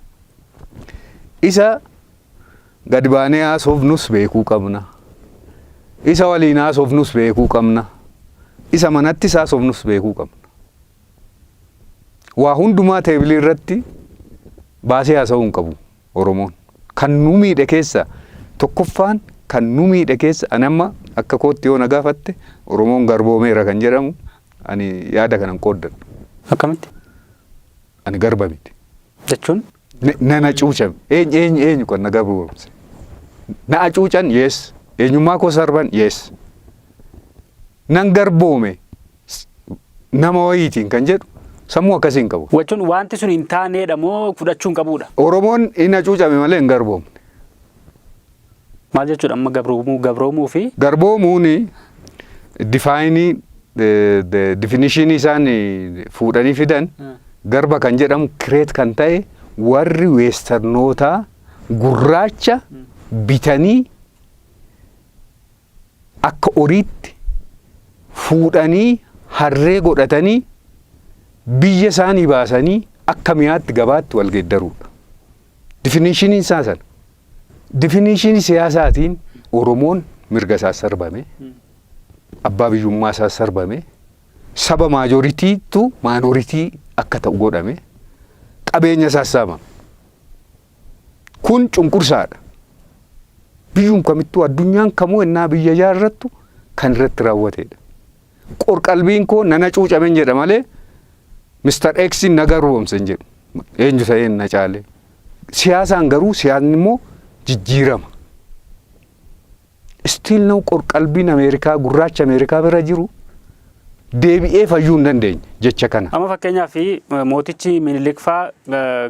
isa gad baanee haasofnus beekuu qabna. Isa waliin haasofnus beekuu qabna. Isa manattis haasofnus beekuu qabna. Waa hundumaa table irratti baasee haasa'uu hin qabu Oromoon. Kan nu miidhe keessa tokkoffaan, kan nu miidhe keessa, ani amma akka kootti yoo na gaafatte, Oromoon garboomeera kan jedhamu ani yaada kanan qooddadhu. Akkamitti? Ani garba miti. Jechuun? Nana cuucame. Eenyu, eenyu, eenyu kan na garboomse? Na acuucan, yes. Eenyummaa koo sarban, yes. Nan garboome nama wayiitiin kan jedhu sammuu akkasii hin qabu. Jechuun wanti sun hin taaneedha moo fudhachuu hin qabuudha? Oromoon hin acuucame malee hin garboomne. Maal jechuudha amma gabroomuu fi Garboomuun define, definition isaan fuudhanii fidan, garba kan jedhamu create kan ta'e warri weesternootaa gurraacha bitanii akka horiitti fuudhanii harree godhatanii biyya isaanii baasanii akka mi'aatti gabaatti wal geeddaruudha. Definitioniin isaa sana. Definition siyaasaatiin Oromoon mirga isaa sarbame, abbaa biyyummaa isaa sarbame, saba majorityitu minority akka ta'u godhame, qabeenya isaas saamame. Kun cunqursaadha. Biyyuun kamittuu, addunyaan kamuu ennaa biyya ijaarrattu kan irratti raawwatedha. Qorqalbiin koo nana cuucamen jedha malee Mr. X na garboomse hin jedhu. Eenyu ta'een na caale. Siyaasaan garuu siyaasni immoo jijjiirama. Still now qorqalbiin Ameerikaa gurraacha Ameerikaa bira jiru deebi'ee fayyuu hin dandeenye jecha kana. Amma fakkeenyaaf mootichi Minilik faa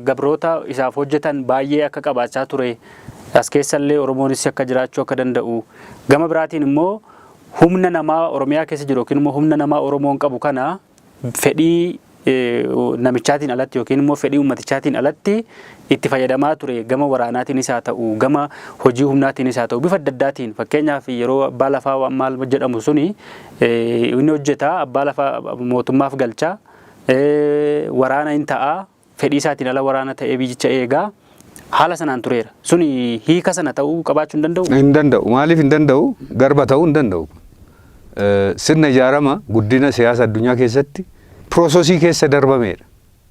gabroota isaaf hojjetan baay'ee akka qabaachaa ture. As keessallee Oromoonis akka jiraachuu akka danda'u. Gama biraatiin immoo humna namaa Oromiyaa keessa jiru yookiin immoo humna namaa Oromoon qabu kana fedhii namichaatiin alatti yookiin immoo fedhii ummatichaatiin alatti itti fayyadamaa ture, gama waraanaatiinis haa ta'u, gama hojii humnaatiinis haa ta'u, bifa adda addaatiin. Fakkeenyaaf yeroo abbaa lafaa waan maal jedhamu suni inni hojjeta, abbaa lafaa mootummaaf galcha, waraana hin ta'a, fedhii isaatiin ala waraana ta'ee biyyicha eegaa haala sanaan tureera. Suni hiika sana ta'uu qabaachuu hin danda'u. Hin danda'u. Maaliif hin danda'u? Garba ta'uu hin danda'u. Sirna ijaarama guddina siyaasa addunyaa keessatti process keessa darbameedha.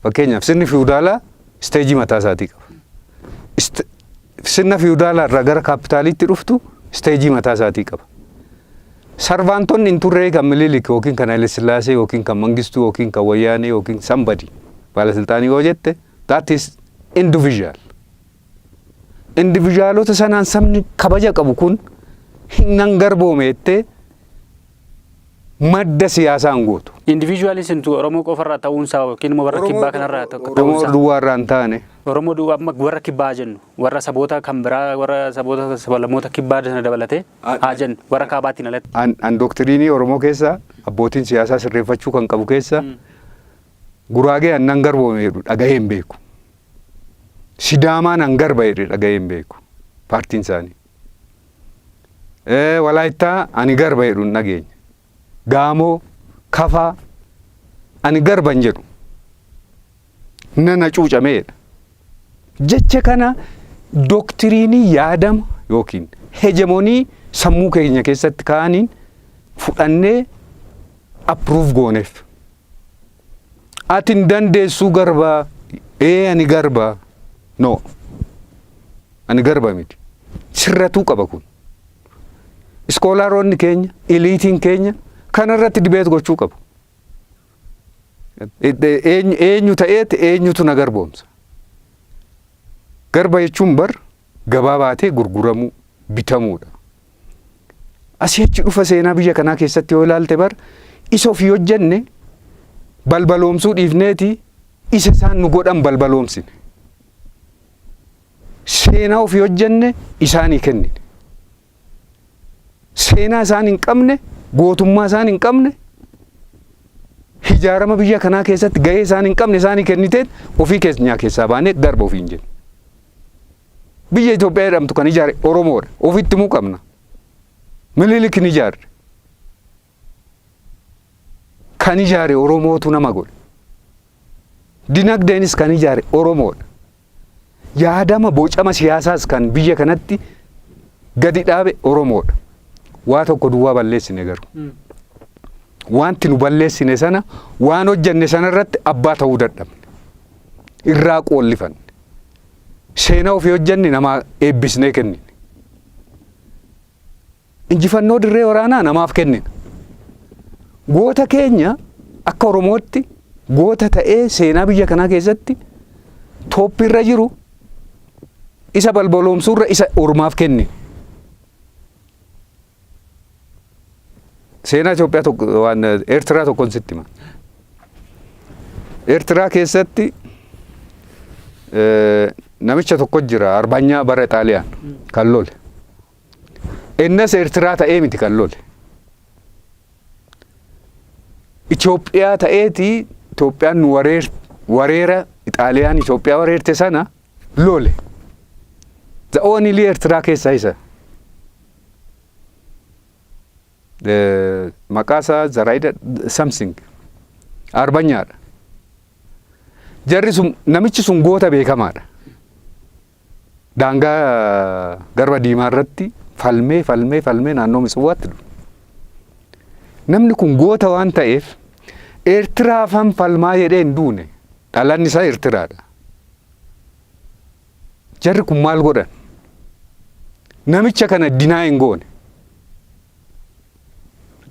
Fakkeenyaaf sirni fiwudaalaa stage mataa isaatii qaba. Sirna fiwudaalaa irraa gara kaapitaaliitti dhuftu stage mataa isaatii qaba. Servantonni hin turree kan Minilik yookiin kan Haile Sillaasee yookiin kan Mangistuu yookiin kan Wayyaanee yookiin somebody baalasilxaanii yoo jette, that is individual. Individualota sanaan sabni kabaja qabu kun hin garboome jettee madda siyaasaa hin gootu. Individualiin sintu Oromoo qofarraa ta'uunsaa yookiin immoo warra kibbaa kanarraa Oromoo ta'uunsaa. Duwwaa irraa hin taane. Oromoo duwwaa, amma warra kibbaa jennu, warra saboota kan biraa, warra saboota sablammoota kibbaa sana dabalatee haa jennu, warra kaabaatiin alatti. An doctrine Oromoo keessa abbootiin siyaasaa sirreeffachuu kan qabu keessa Guraagee annan garboome jedhu dhagahee hin beeku. Sidaamaan an garba jedhe dhagahee hin beeku. Paartiin isaanii. Walaayittaa ani garba jedhu hin dhageenye. Gaamoo, Kafaa ani garba hin jedhu. Nana cuucameedha. Jecha kana doctrine yaadama yookiin hegemony sammuu keenya keessatti kaa'aniin fudhannee approve gooneef. Ati hin dandeessuu garbaa, ee ani garbaa, no, ani garba miti. Sirratuu qaba kun. Scholaroonni keenya, eliteiin keenya kanarratti debate gochuu qabu. Eenyu ta'eet eenyutu na garboomsa? Garba jechuun bar gabaa baatee gurguramuu, bitamuudha. Asii achi dhufa seenaa biyya kanaa keessatti yoo ilaalte bar isa ofii hojjenne balbaloomsuu dhiifneeti isa isaan nu godhan balbaloomsine. Seenaa ofii hojjenne isaanii kennine. Seenaa isaan hin qabne, gootummaa isaan hin qabne, ijaarama biyya kanaa keessatti gahee isaan hin qabne isaanii kenniteet ofii keenyaa keessaa baanee garba ofii hin jenne. Biyya Itoophiyaa jedhamtu kan ijaare Oromoodha. Ofitti himuu qabna. Minilik ni ijaarre. Kan ijaare Oromootu nama godhe. Dinagdeenis kan ijaare Oromoodha. Yaadama bocama siyaasaas kan biyya kanatti gadi dhaabe Oromoodha. Waa tokko duwwaa balleessine garuu. Wanti nu balleessine sana, waan hojjenne sana irratti abbaa ta'uu dadhabne. Irraa qoollifanne. Seenaa ofii hojjenne namaa eebbisnee kennine. Injifannoo dirree waraanaa namaaf kennina. Goota keenya akka Oromootti goota ta'ee seenaa biyya kanaa keessatti tooppiirra jiru isa balbaloomsuurra isa ormaaf kennine. Seenaa Itoophiyaa tokko, waan Eertiraa tokkon sitti hima. Eertiraa keessatti namicha tokko jira, Arbaanyaa bara Xaaliyaan kan lole. Innas Eertiraa ta'ee miti kan lole. Itoophiyaa ta'eeti Itoophiyaan nu wareera Xaaliyaan Itoophiyaa wareerte sana lole. The only Eertiraa keessaa isa. Maqaa isaa Zaraayida something, Arbanyaadha. Jarri sun, namichi sun goota beekamaadha. Daangaa Garba Diimaa irratti falmee falmee falmee naannoo Mitsawwaatti dhufe. Namni kun goota waan ta'eef Eertiraafan falmaa jedhee hin duune. Dhalanni isaa Eertiraadha. Jarri kun maal godhan? Namicha kana dinaa hin goone.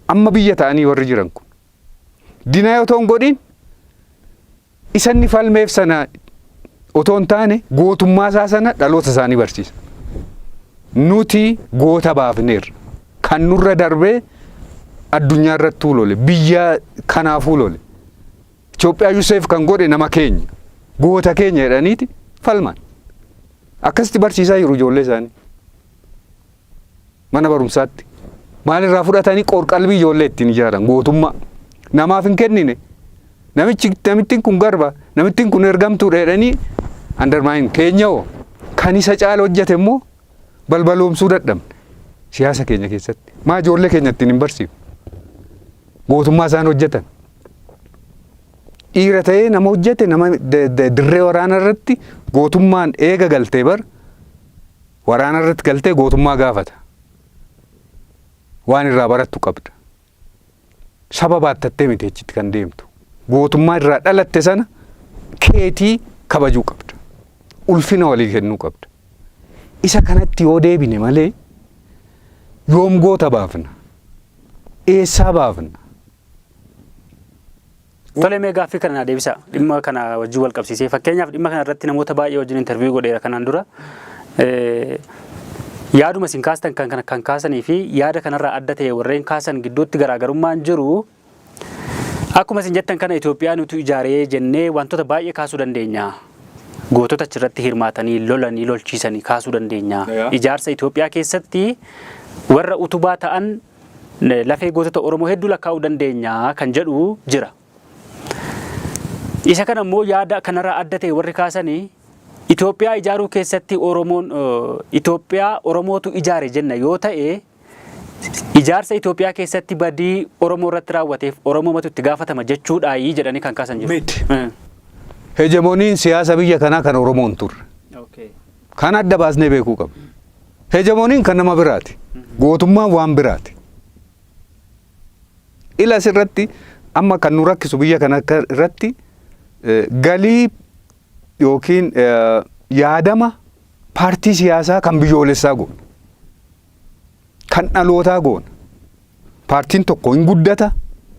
Amma biyya ta'anii warri jiran kun. Dinaa otoo hin godhin, isanni falmeef sana otoo hin taane, gootummaa isaa sana dhaloota isaanii barsiisa. Nuti goota baafneerra. Kan nurra darbee addunyaa irrattuu lole, biyya kanaafuu lole. Itoophiyaa Yuseef kan godhe nama keenya, goota keenya jedhaniiti falman. Akkasitti barsiisaa jiru ijoollee isaanii. Mana barumsaatti. Maalirraa fudhatanii? Qorqalbii ijoollee ittiin ijaaran gootummaa. Namaaf hin kennine. Namichi, namittiin kun garba, namittiin kun ergamtuudha jedhanii undermine. Keenya hoo, kan isa caala hojjete immoo balbaloomsuu dadhabne siyaasa keenya keessatti. Maa ijoollee keenya ittiin hin barsiifnu? Gootummaa isaan hojjetan. Dhiira ta'ee nama hojjete, nama dirree waraana irratti gootummaan eega galtee bar waraana irratti galtee gootummaa gaafata. Waan irraa barattu qabda. Saba baattattee miti achitti kan deemtu. Gootummaa irraa dhalatte sana keetii kabajuu qabda. Ulfina walii kennuu qabda. Isa kanatti yoo deebine malee yoom goota baafna? Eessaa baafna? Tole, mee gaaffii kana naa deebisa. Dhimma kana wajjin wal qabsiisee, fakkeenyaaf, dhimma kana irratti namoota baay'ee wajjin interview godheera kanaan dura. Yaaduma isin kaastan kan kaasanii fi yaada kanarraa adda ta'e warreen kaasan gidduutti garaagarummaan jiru, akkuma isin jettan kana Itoophiyaa nutu ijaaree jennee wantoota baay'ee kaasuu dandeenya. Gootota achirratti hirmaatanii lolanii lolchiisanii kaasuu dandeenya. Ijaarsa Itoophiyaa keessatti warra utubaa ta'an lafee gootota Oromoo hedduu lakkaa'uu dandeenya kan jedhu jira. Isa kana immoo yaada kanarraa adda ta'e warri kaasanii, Itoophiyaa ijaaruu keessatti Oromoon, Itoophiyaa Oromootu ijaare jenna yoo ta'e, ijaarsa Itoophiyaa keessatti badii Oromoo irratti raawwateef Oromoomatu itti gaafatama jechuudhaayi jedhanii kan kaasan jiru. Miti. Hegemoniin siyaasa biyya kanaa kan Oromoon turre. Kan adda baasnee beekuu qabna. Hegemoniin kan nama biraati. Gootummaan waan biraati. Ila asirratti amma kan nu rakkisu biyya kana irratti galii yookiin yaadama paartii siyaasaa kan biyyoolessaa goona. Kan dhalootaa goona. Paartiin tokko hin guddata,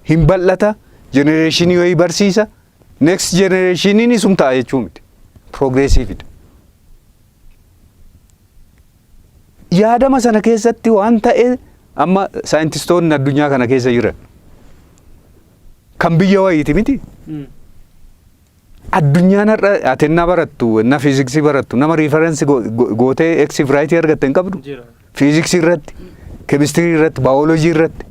hin bal'ata, generationii wayii barsiisa. Next generationiin isum ta'a jechuu miti. Progressiveidha. Yaadama sana keessatti waan ta'e, amma saayintistoonni addunyaa kana keessa jiran kan biyya wayiiti miti. Addunyaan har'a ati ennaa barattu, ennaa fiiziksii barattu, nama reference gootee eksiif rightii argatte hin qabdu. Fiiziksii irratti, keemistirii irratti, baayoloojii irratti.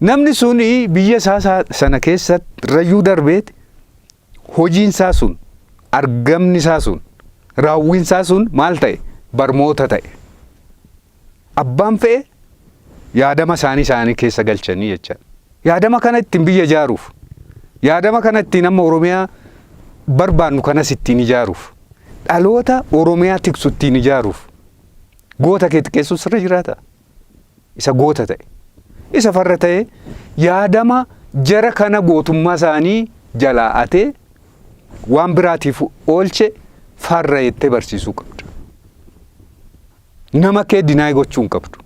Namni suni biyya isaa sana keessatti rayyuu darbeeti hojiin isaa sun, argamni isaa sun Raawwiinsaa sun maal ta'e? Barmoota ta'e. Abbaan fe'e yaadama isaanii isaanii keessa galchanii jechaadha. Yaadama kana ittiin biyya ijaaruuf, yaadama kana ittiin amma Oromiyaa barbaannu kanas ittiin ijaaruuf, dhaloota Oromiyaa tiksu ittiin ijaaruuf goota kee xiqqeessuun sirra jiraata. Isa goota ta'e. Isa farra ta'e yaadama jara kana gootummaa isaanii jalaa atee waan biraatiif oolche farra jettee barsiisuu qabda. Nama kee deny gochuu hin qabdu.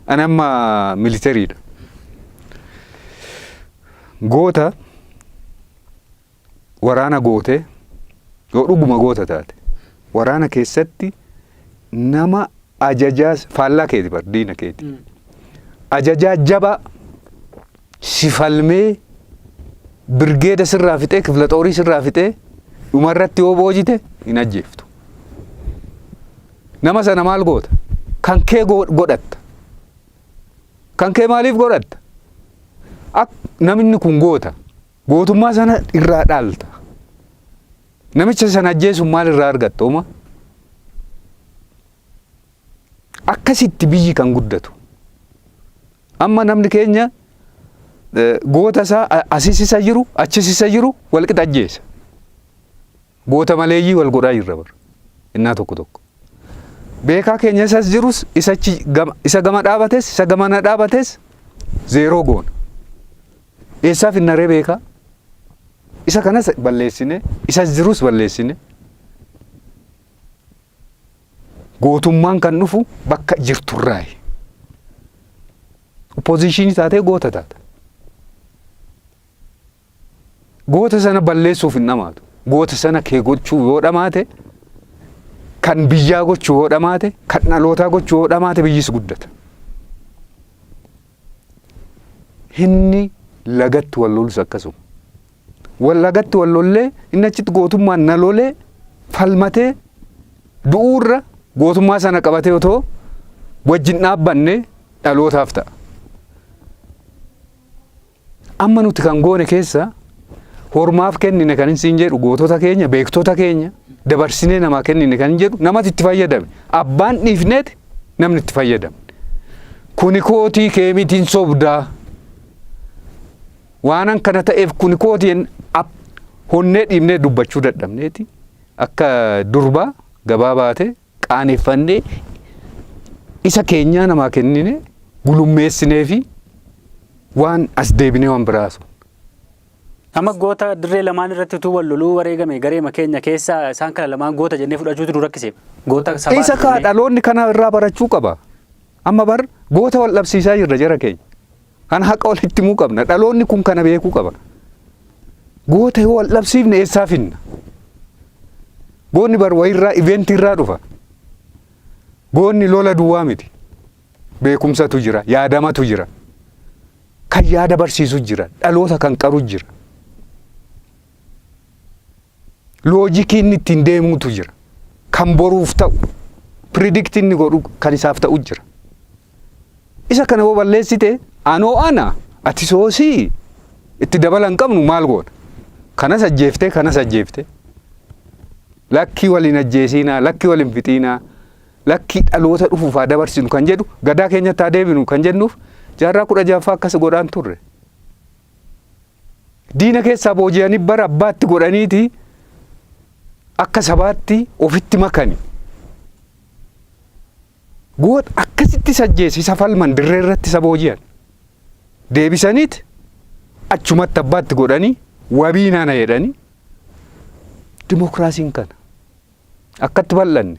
Ani amma militariidha. Goota waraana gootee, yoo dhuguma goota taate, waraana keessatti nama ajajaa faallaa keeti bar, diina keeti. Ajajaa jabaa si falmee birgeeda sirraa fixee, kifla xoorii sirraa fixee, dhumarratti yoo boojite hin ajjeeftu. Nama sana maal goota? Kan kee godhatta. Kan kee maaliif godhatta? Ak namni kun goota. Gootummaa sana irraa dhaalta. Namicha sana ajjeesuun maal irraa argatta uma? Akkasitti biyyi kan guddatu. Amma namni keenya goota isaa asis isa jiru, achis isa jiru walqixa ajjeesa. Goota maleeyyii wal godhaa jirra bara. Innaa tokko tokko. Beekaa keenya isas jirus, isa gama dhaabates, isa gamana dhaabates zero goona. Eessaaf hin naree beekaa? Isa kanas balleessine, isas jirus balleessine. Gootummaan kan dhufu bakka jirturraayi. Opposition taatee goota taata. Goota sana balleessuuf hin dhamaatu. Goota sana kee gochuu yoo dhamaate, kan biyyaa gochuu yoo dhamaate, kan dhalootaa gochuu yoo dhamaate, biyyis guddata. Inni lagatti wal lolus akkasuma. Wal lagatti wal lollee, inni achitti gootummaan na lolee falmatee du'uurra, gootummaa sana qabatee otoo wajjin dhaabbanne dhalootaaf ta'a. Amma nuti kan goone keessa hormaaf kennine kan hin jedhu, gootota keenya, beektota keenya dabarsinee namaa kennine kan hin jedhu, namatti itti fayyadame. Abbaan dhiifneeti namni itti fayyadame. Kuni kootii kee mitiin sobdaa. Waanan kana ta'eef kuni kootiin honnee dhiibnee dubbachuu dadhabneeti. Akka durbaa gabaa baate qaaneffannee isa keenyaa namaa kennine, gulummeessinee fi waan as deebinee waan biraa sun. Amma goota dirree lamaan irratti utuu wal loluu wareegame gareema keenya keessa isaan kana lamaan goota jennee fudhachuutu nu rakkise. Goota sabaa. Isa kaa dhaloonni kana irraa barachuu qaba. Amma bar goota wal dhabsiisaa jirra jara keenya. Kan haqa walitti himuu qabna. Dhaloonni kun kana beekuu qaba. Goota yoo wal dhabsiifne eessaa finna? Goonni bar wayirraa, eventii irraa dhufa. Goonni lola duwwaa miti. Beekumsatu jira, yaadamatu jira. Kan yaada barsiisu jira, dhaloota kan qaru jira. Logicii inni ittiin deemuutu jira. Kan boruuf ta'u, predict inni godhu kan isaaf ta'u jira. Isa kana yoo balleessite, anoo ana ati soosii itti dabala hin qabnu, maal goona? Kanas ajjeeftee, kanas ajjeeftee. Lakkii waliin ajjeesiinaa, lakkii waliin fixiinaa, lakkii dhaloota dhufuuf haa dabarsinu kan jedhu, gadaa keenyatti haa deebinu kan jennuuf, jaarraa 16ffaa akkas godhaan turre. Diina keessaa booji'anii bara abbaatti godhaniiti akka sabaatti ofitti makani. Goota akkasitti sajjeesse isa falman dirree irratti isa booji'an. Deebisaniit achumatti abbaatti godhanii wabii nana jedhanii. Dimokiraasiin kana. Akkatti bal'anne.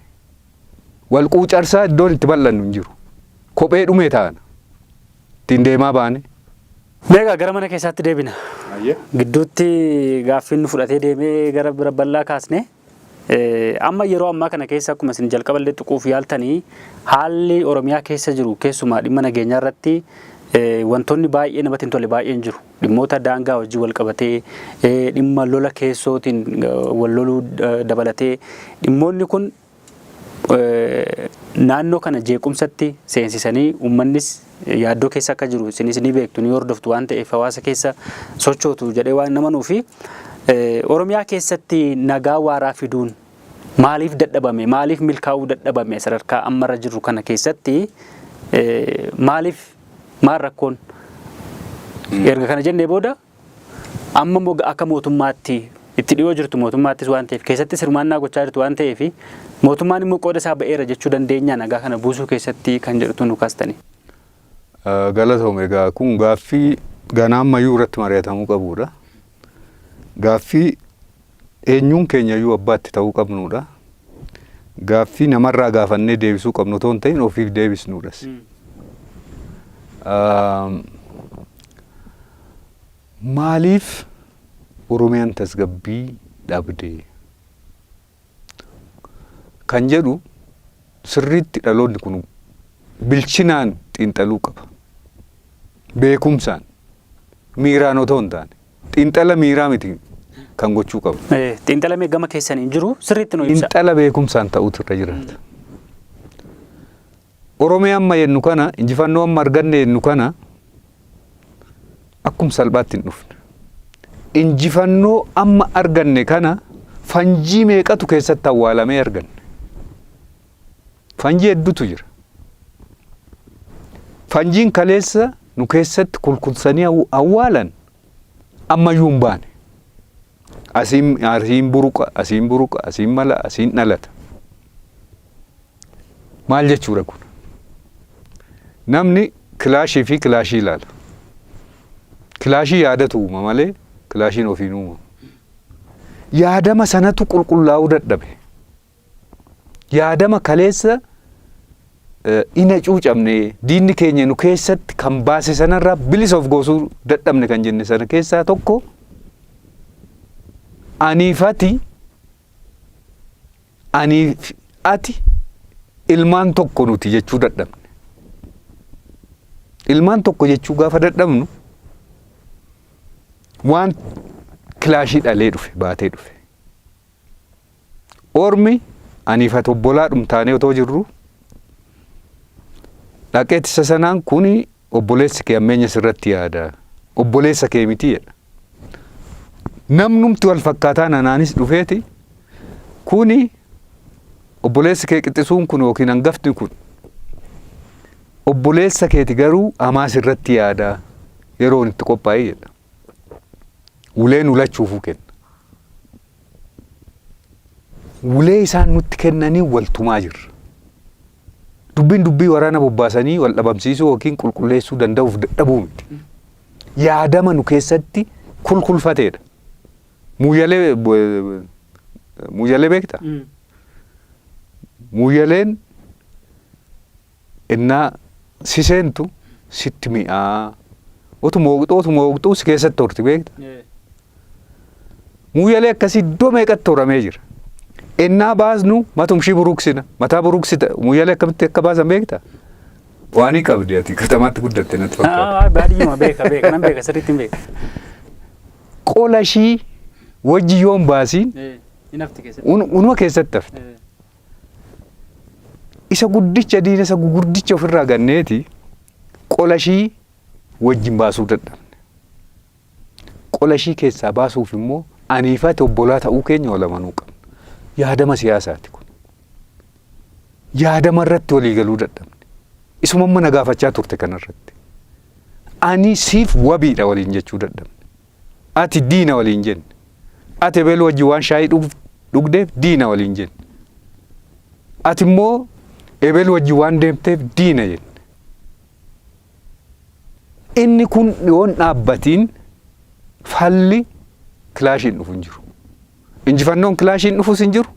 Wal quucarsaa iddoon itti bal'annu hin jiru. Kophee dhumee taana. Ittiin deemaa baane. Meeqa gara mana keessaatti deebina. Gidduutti gaaffiin nu fudhatee deemee gara bira bal'aa kaasne. Amma yeroo ammaa kana keessa akkuma isin jalqaballee tuquuf yaaltanii, haalli Oromiyaa keessa jiru, keessumaa dhimma nageenyaa irratti, wantoonni baay'ee namatti hin tolle baay'een jiru. Dhimmoota daangaa wajjin wal qabatee, dhimma lola keessootiin wal loluu dabalatee, dhimmoonni kun naannoo kana jeequmsatti seensisanii uummannis yaaddoo keessa akka jiru isinis ni beektu, ni hordoftu waan ta'eef, hawaasa keessa sochootu jedhee waan namanuu fi, Oromiyaa keessatti nagaa waaraa fiduun Maaliif dadhabame? Maaliif milkaa'uu dadhabame? Sadarkaa ammarra jirru kana keessatti maaliif maal rakkoon? Erga kana jennee booda amma immoo akka mootummaatti itti dhiyoo jirtu, mootummaattis waan ta'eef, keessattis hirmaannaa gochaa jirtu waan ta'eef, mootummaan immoo qooda isaa ba'eera jechuu dandeenya nagaa kana buusuu keessatti kan jedhutu nu kaastani. Galatoome. Egaa kun gaaffii ganaa ammayyuu irratti mari'atamuu qabudha. Gaaffii eenyuun keenyayyuu abbaatti ta'uu qabnudha. Gaaffii namarraa gaafannee deebisuu qabnu otoo hin ta'in ofiif deebisnudhas. Maaliif Oromiyaan tasgabbii dhabde kan jedhu sirriitti dhaloonni kun bilchinaan xiinxaluu qaba. Beekumsaan, miiraan otoo hin taane, xiinxala miiraa miti kan gochuu qabu. Xiinxalamee gama keessaniin jiru sirriitti nu ibsa. Xiinxala beekumsaan ta'utu irra jiraata. Oromiyaa amma jennu kana, injifannoo amma arganne jennu kana akkuma salphaatti hin dhufne. Injifannoo amma arganne kana fanjii meeqatu keessatti awwaalamee arganne? Fanjii hedduutu jira. Fanjiin kaleessa nu keessatti kulkulsanii awwaalan ammayyuu hin baane. Asiin asiin buruqa, asiin buruqa, asiin mala, asiin dhalata. Maal jechuudha kun? Namni kilaashii fi kilaashii ilaala. Kilaashii yaadatu uuma malee kilaashiin ofiin uumamu. Yaadama sanatu qulqullaa'uu dadhabe. Yaadama kaleessa ina cuucamne, diinni keenya nu keessatti kan baase sanarraa bilisa of goosuu dadhabne kan jenne sana keessaa tokko aniif ati, aniif ati ilmaan tokko nuti jechuu dadhabne. Ilmaan tokko jechuu gaafa dadhabnu waan kilaashii dhalee dhufe baatee dhufe. Ormi aniif ati obbolaa dhumtaanee otoo jirru dhaqee ittisa sanaan, "Kuni obboleessi kee ammeenya sirratti yaada, obboleessa kee miti," jedha. Namnumti wal fakkaataan anaanis dhufeeti, "Kuni obboleessi kee qixxisuun kun yookiin hangafni kun obboleessa keeti, garuu hamaa sirratti yaada, yeroon itti qophaa'e," jedha. Uleen ulachuufuu kenna. Ulee isaan nutti kennanii wal tumaa jirra. Dubbiin dubbii waraana bobbaasanii wal dhabamsiisuu yookiin qulqulleessuu danda'uuf dadhabuu miti. Yaadama nu keessatti kulkulfateedha. Muuyyalee, muuyyalee beektaa? Muuyyaleen innaa si seentu sitti mi'aa. Otuma hooqxuu otuma hooqxuu si keessatti horti, beekta. Muuyyalee akkasii iddoo meeqatti horamee jira. Innaa baasnu matumshii buruqsina. Mataa buruqsita. Muuyyalee akkamitti akka baasan beektaa? Waanii qabdi, ati katamaatti guddatte natti fakkaata. Baadiyyuma beeka, beeka, nan beeka, sirriitti hin beeka. Qola ishii wajji yoon baasiin Hin hafti keessatti. Unuma keessatti hafte. Isa guddicha, diina isa gugurdicha ofirraa ganneeti qola ishii wajjin baasuu dadhabne. Qola ishii keessaa baasuuf immoo aniifati obbolaa ta'uu keenya wal amanuu qabna. Yaadama siyaasaati kun. Yaadama irratti walii galuu dadhabne. Isuma amma na gaafachaa turte kanarratti. Ani siif wabiidha waliin jechuu dadhabne. Ati diina waliin jenne. Ati ebelu wajjin waan shaayii dhugdeef diina waliin jenne. Ati immoo ebelu wajjin waan deemteef diina jenne. Inni kun yoon dhaabbatiin falli kilaashiin dhufu hin jiru. Injifannoon kilaashiin dhufus hin jiru.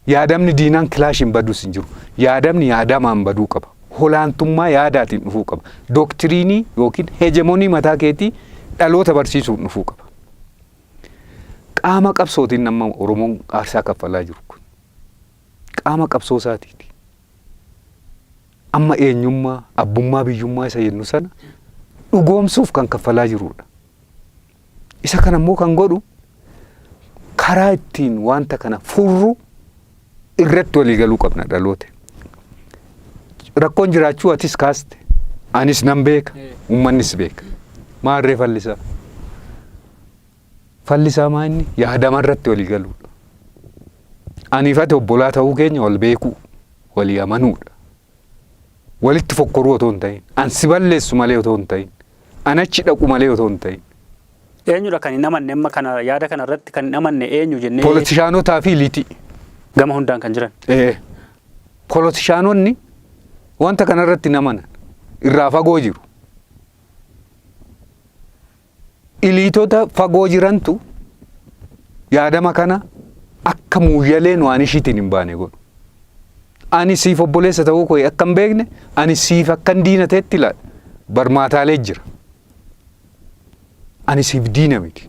Yaadamni diinaan kilaashiin badus hin jiru. Yaadamni yaadamaan baduu qaba. Holaantummaa yaadaatiin dhufuu qaba. Doktiriinii yookiin hegemonii mataa keetii dhaloota barsiisuun dhufuu qaba. Qaama qabsootiin nama Oromoon aarsaa kaffalaa jiru kun qaama qabsoo isaatiiti. Amma eenyummaa, abbummaa biyyummaa isa jennu sana dhugoomsuuf kan kaffalaa jirudha. Isa kana immoo kan godhu karaa ittiin wanta kana furru irratti walii galuu qabna dhaloota. Rakkoon jiraachuu atis kaaste, anis nan beeka, uummannis beeka. Maarree fallisaa? Fallisaa maa inni? Yaadama irratti walii galuudha. Aniif ati obbolaa ta'uu keenya wal beekuu, walii amanuudha. Walitti fokkoruu otoo hin ta'in, an si balleessu malee otoo hin ta'in, an achi dhaqu malee otoo hin ta'in. Eenyudha kan hin amanne amma kana, yaada kana irratti kan hin amanne eenyu jennee? Polotishaanotaa fi liitii. Gama hundaan kan jiran. Ee. Polotishaanonni wanta kana irratti hin amanan. Irraa fagoo jiru. Iliitota fagoo jirantu yaadama kana akka muuyyaleen waan ishiitiin hin baane godhu. Ani siif obboleessa ta'uu koo akka hin beekne, ani siif akkan diina ta'etti ilaala. Barmaataalee jira. Ani siif diina miti.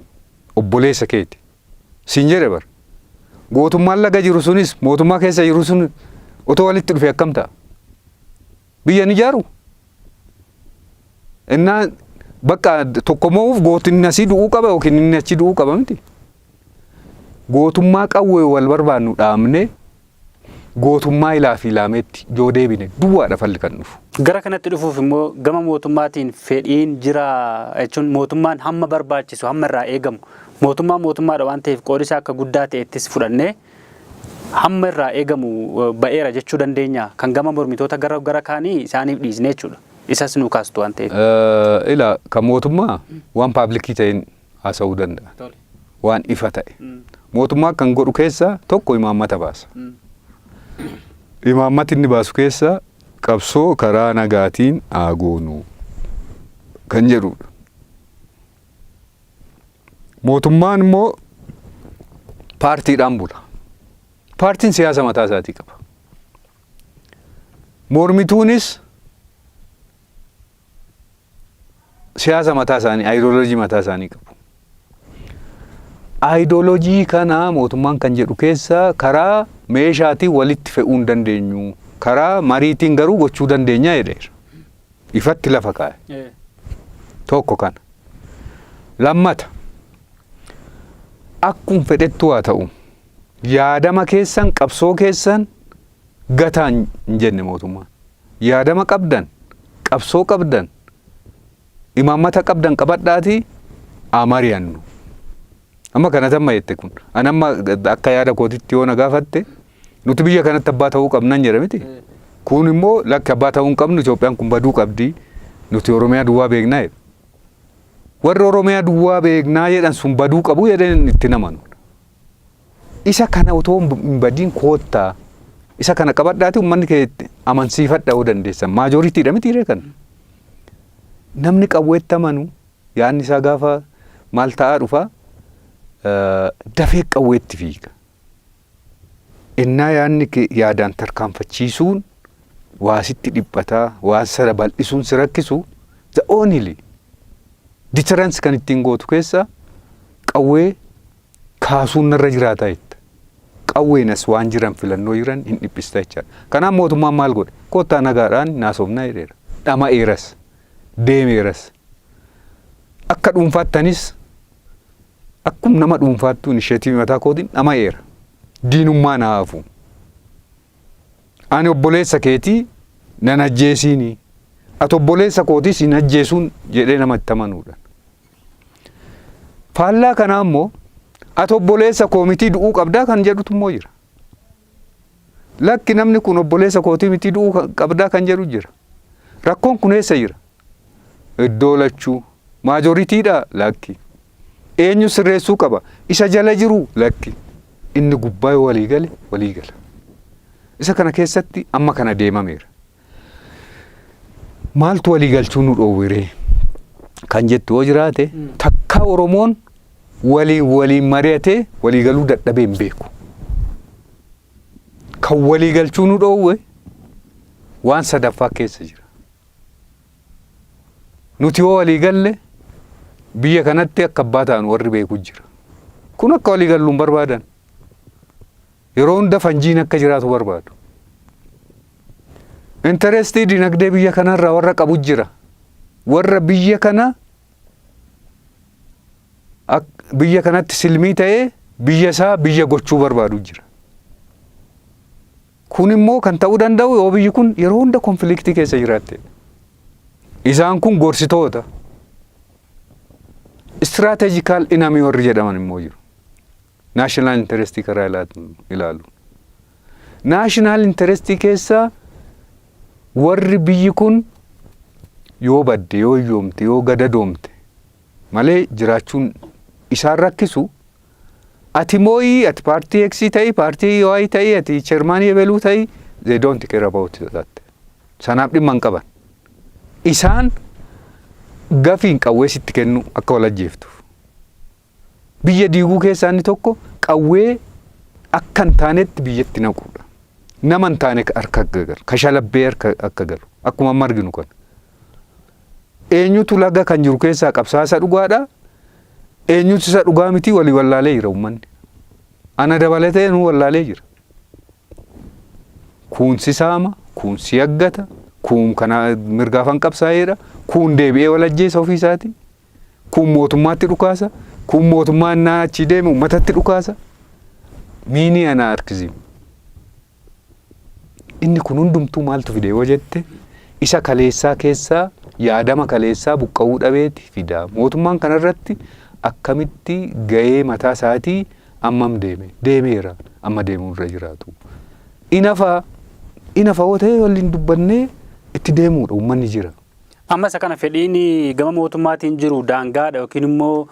Obboleessa keeti. Siin jedhe bara. Gootummaan laga jiru sunis mootummaa keessa jiru sun otoo walitti dhufe akkam ta'a? Biyya ni ijaaru? Innaa bakka tokko mo'uuf gootinni asii du'uu qaba yookiin inni achi du'uu qaba miti. Gootummaa qawwee wal barbaannu dhaabnee gootummaa ilaa fi ilaameetti yoo deebine duwwaadha falli kan dhufu. Gara kanatti dhufuuf immoo gama mootummaatiin fedhiin jira jechuun, mootummaan hamma barbaachisu, hamma irraa eegamu, mootummaan mootummaadha waan ta'eef qoodi isaa akka guddaa ta'ettis fudhannee, hamma irraa eegamu ba'eera jechuu dandeenya, kan gama mormitoota gara kaanii isaaniif dhiisne jechuudha. Isas nu kaastu waan ta'eef. Ila kan mootummaa waan public ta'een haasa'uu danda'a. Waan ifa ta'e. Mootummaa kan godhu keessaa tokko imaammata baasa. Imaammati inni baasu keessaa qabsoo karaa nagaatiin haa goonu kan jedhudha. Mootummaan immoo paartiidhaan bula. Paartiin siyaasa mataa isaatii qaba. Mormituunis siyaasa mataa isaanii, ayidooloojii mataa isaanii qabu. Ayidooloojii kana mootummaan kan jedhu keessa karaa meeshaatiin walitti fe'uu hin dandeenyu. Karaa mariitiin garuu gochuu dandeenya jedheera. Ifatti lafa kaa'e. Tokko kana. Lammata, akkum fedhettu haa ta'u, yaadama keessan, qabsoo keessan gataa hin jenne mootummaan. Yaadama qabdan, qabsoo qabdan, imaammata qabdan qabadhaatii haa mari'annu. Amma kana tamma jette kun. Ani amma akka yaada kootitti yoo na gaafatte, nuti biyya kanatti abbaa ta'uu qabnan jedha miti. Kun immoo lakki, abbaa ta'uu hin qabnu, Itoophiyaan kun baduu qabdi, nuti Oromiyaa duwwaa beeknaa jedhu. Warri Oromiyaa duwwaa beeknaa jedhan sun baduu qabu jedheen itti namanu. Isa kana otoo hin badiin koottaa isa kana qabadhaati uummanni kee amansiifadha yoo dandeessan. Majoritydha miti ree kana. Namni qawweetti amanu yaadni isaa gaafa maal ta'aa dhufa, dafee qawweetti fiiga. Innaa yaadni kee yaadaan tarkaanfachiisuun waa sitti dhiphataa, waan sana bal'isuun si rakkisu, the only deterrence kan ittiin gootu keessa qawwee kaasuun narra jiraataa jetta. Qawweenas waan jiran filannoo jiran hin dhiphista jechaadha. Kanaaf mootummaan maal godhe? Koottaa nagaadhaan naasofnaa jedheera. Dhama'eeras. Deemeeras. Akka dhuunfaattanis, akkum nama dhuunfaattuu, initiative mataa kootiin dhama'eera. Diinummaa na hafu. Ani obboleessa keetii nan ajjeesiini. Ati obboleessa kootiis hin ajjeesuun jedhee nama itti amanuudha. Faallaa kanaa immoo ati obboleessa koo mitii, du'uu qabdaa kan jedhutu immoo jira. Lakki, namni kun obboleessa kootii mitii, du'uu qabdaa kan jedhu jira. Rakkoon kun eessa jira? Iddoo lachuu. Majoritydha? Lakki. Eenyu sirreessuu qaba? Isa jala jiru? Lakki. Inni gubbaa yoo walii gale walii gala. Isa kana keessatti amma kana deemameera. Maaltu walii galchuu nu dhoowwiree kan jettu yoo jiraate, takka Oromoon waliin waliin mari'atee walii galuu dadhabee hin beeku. Kan walii galchuu nu dhoowwe waan sadaffaa keessa jira. Nuti yoo walii galle biyya kanatti akka abbaa ta'an warri beeku jira. Kun akka walii gallu hin barbaadan. Yeroo hunda fanjiin akka jiraatu barbaadu. Interest dinagdee biyya kanarraa warra qabu jira. Warra biyya kana biyya kanatti silmii ta'ee biyya isaa biyya gochuu barbaadu jira. Kun immoo kan ta'uu danda'u yoo biyyi kun yeroo hunda conflict keessa jiraatte. Isaan kun gorsitoota. Strategical enemy warri jedhaman immoo jiru. National interest karaa ilaalu. National interestii keessaa warri biyyi kun yoo badde, yoo hiyyoomte, yoo gadadoomte malee jiraachuun isaan rakkisu, ati moo'ii, ati paartii X ta'ii, paartii Y ta'ii, ati chairmanii ebeluu ta'ii, they don't care about that. Sanaaf dhimma hin qaban. Isaan gafiin qawwee sitti kennu akka wal ajjeeftuuf. Biyya diiguu keessaa inni tokko qawwee akka hin taanetti biyyatti naquudha. Nama hin taane harka akka galu, kashalabbee harka akka galu, akkuma amma arginu kana. Eenyutu laga kan jiru keessaa qabsaasa dhugaadha? Eenyutu isa dhugaa miti walii wallaalee jira uummanni. Ana dabalatee nu wallaalee jira. Kuun si saama, kuun si yaggata, kuun kana mirgaafan qabsaa'eedha, kuun deebi'ee wal ajjeesa ofii isaati, kuun mootummaatti dhukaasa, kuun mootummaa innaa achii deeme uummatatti dhukaasa. Miinii ana harkisiim. Inni kun hundumtuu maaltu fide yoo jette, isa kaleessaa keessaa yaadama kaleessaa buqqa'uu dhabeeti fida. Mootummaan kanarratti akkamitti gahee mataa isaatii ammam deeme deemeera, amma deemuu irra jiraatu. Inafa inafa yoo ta'e waliin dubbannee itti deemuudha, uummanni jira. Amma isa kana fedhiin gama mootummaatiin jiru daangaadha yookiin immoo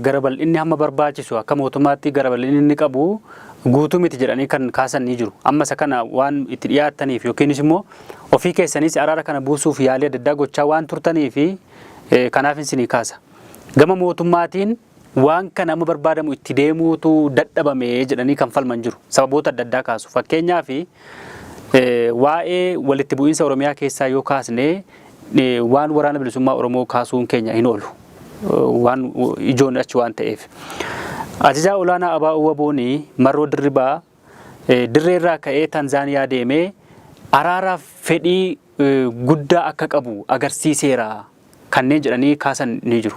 gara bal'inni hamma barbaachisu akka mootummaatti gara bal'inni inni qabu guutuu miti jedhanii kan kaasan ni jiru. Amma isa kana waan itti dhiyaattaniif yookiinis immoo ofii keessanis araara kana buusuuf yaalii adda addaa gochaa waan turtaniif kanaaf isinii kaasa. Gama mootummaatiin waan kana amma barbaadamu itti deemuutu dadhabame jedhanii kan falman jiru. Sababoota adda addaa kaasu. Fakkeenyaaf, waa'ee walitti bu'iinsa Oromiyaa keessaa yoo kaasne, waan Waraana Bilisummaa Oromoo kaasuun keenya hin oolu. Waan ijoon achi waan ta'eef. Ajajaa olaanaa ABO WBOni Marroo Dirribaa dirree irraa ka'ee Tanzaaniyaa deemee araaraaf fedhii guddaa akka qabu agarsiiseera kanneen jedhanii kaasan ni jiru.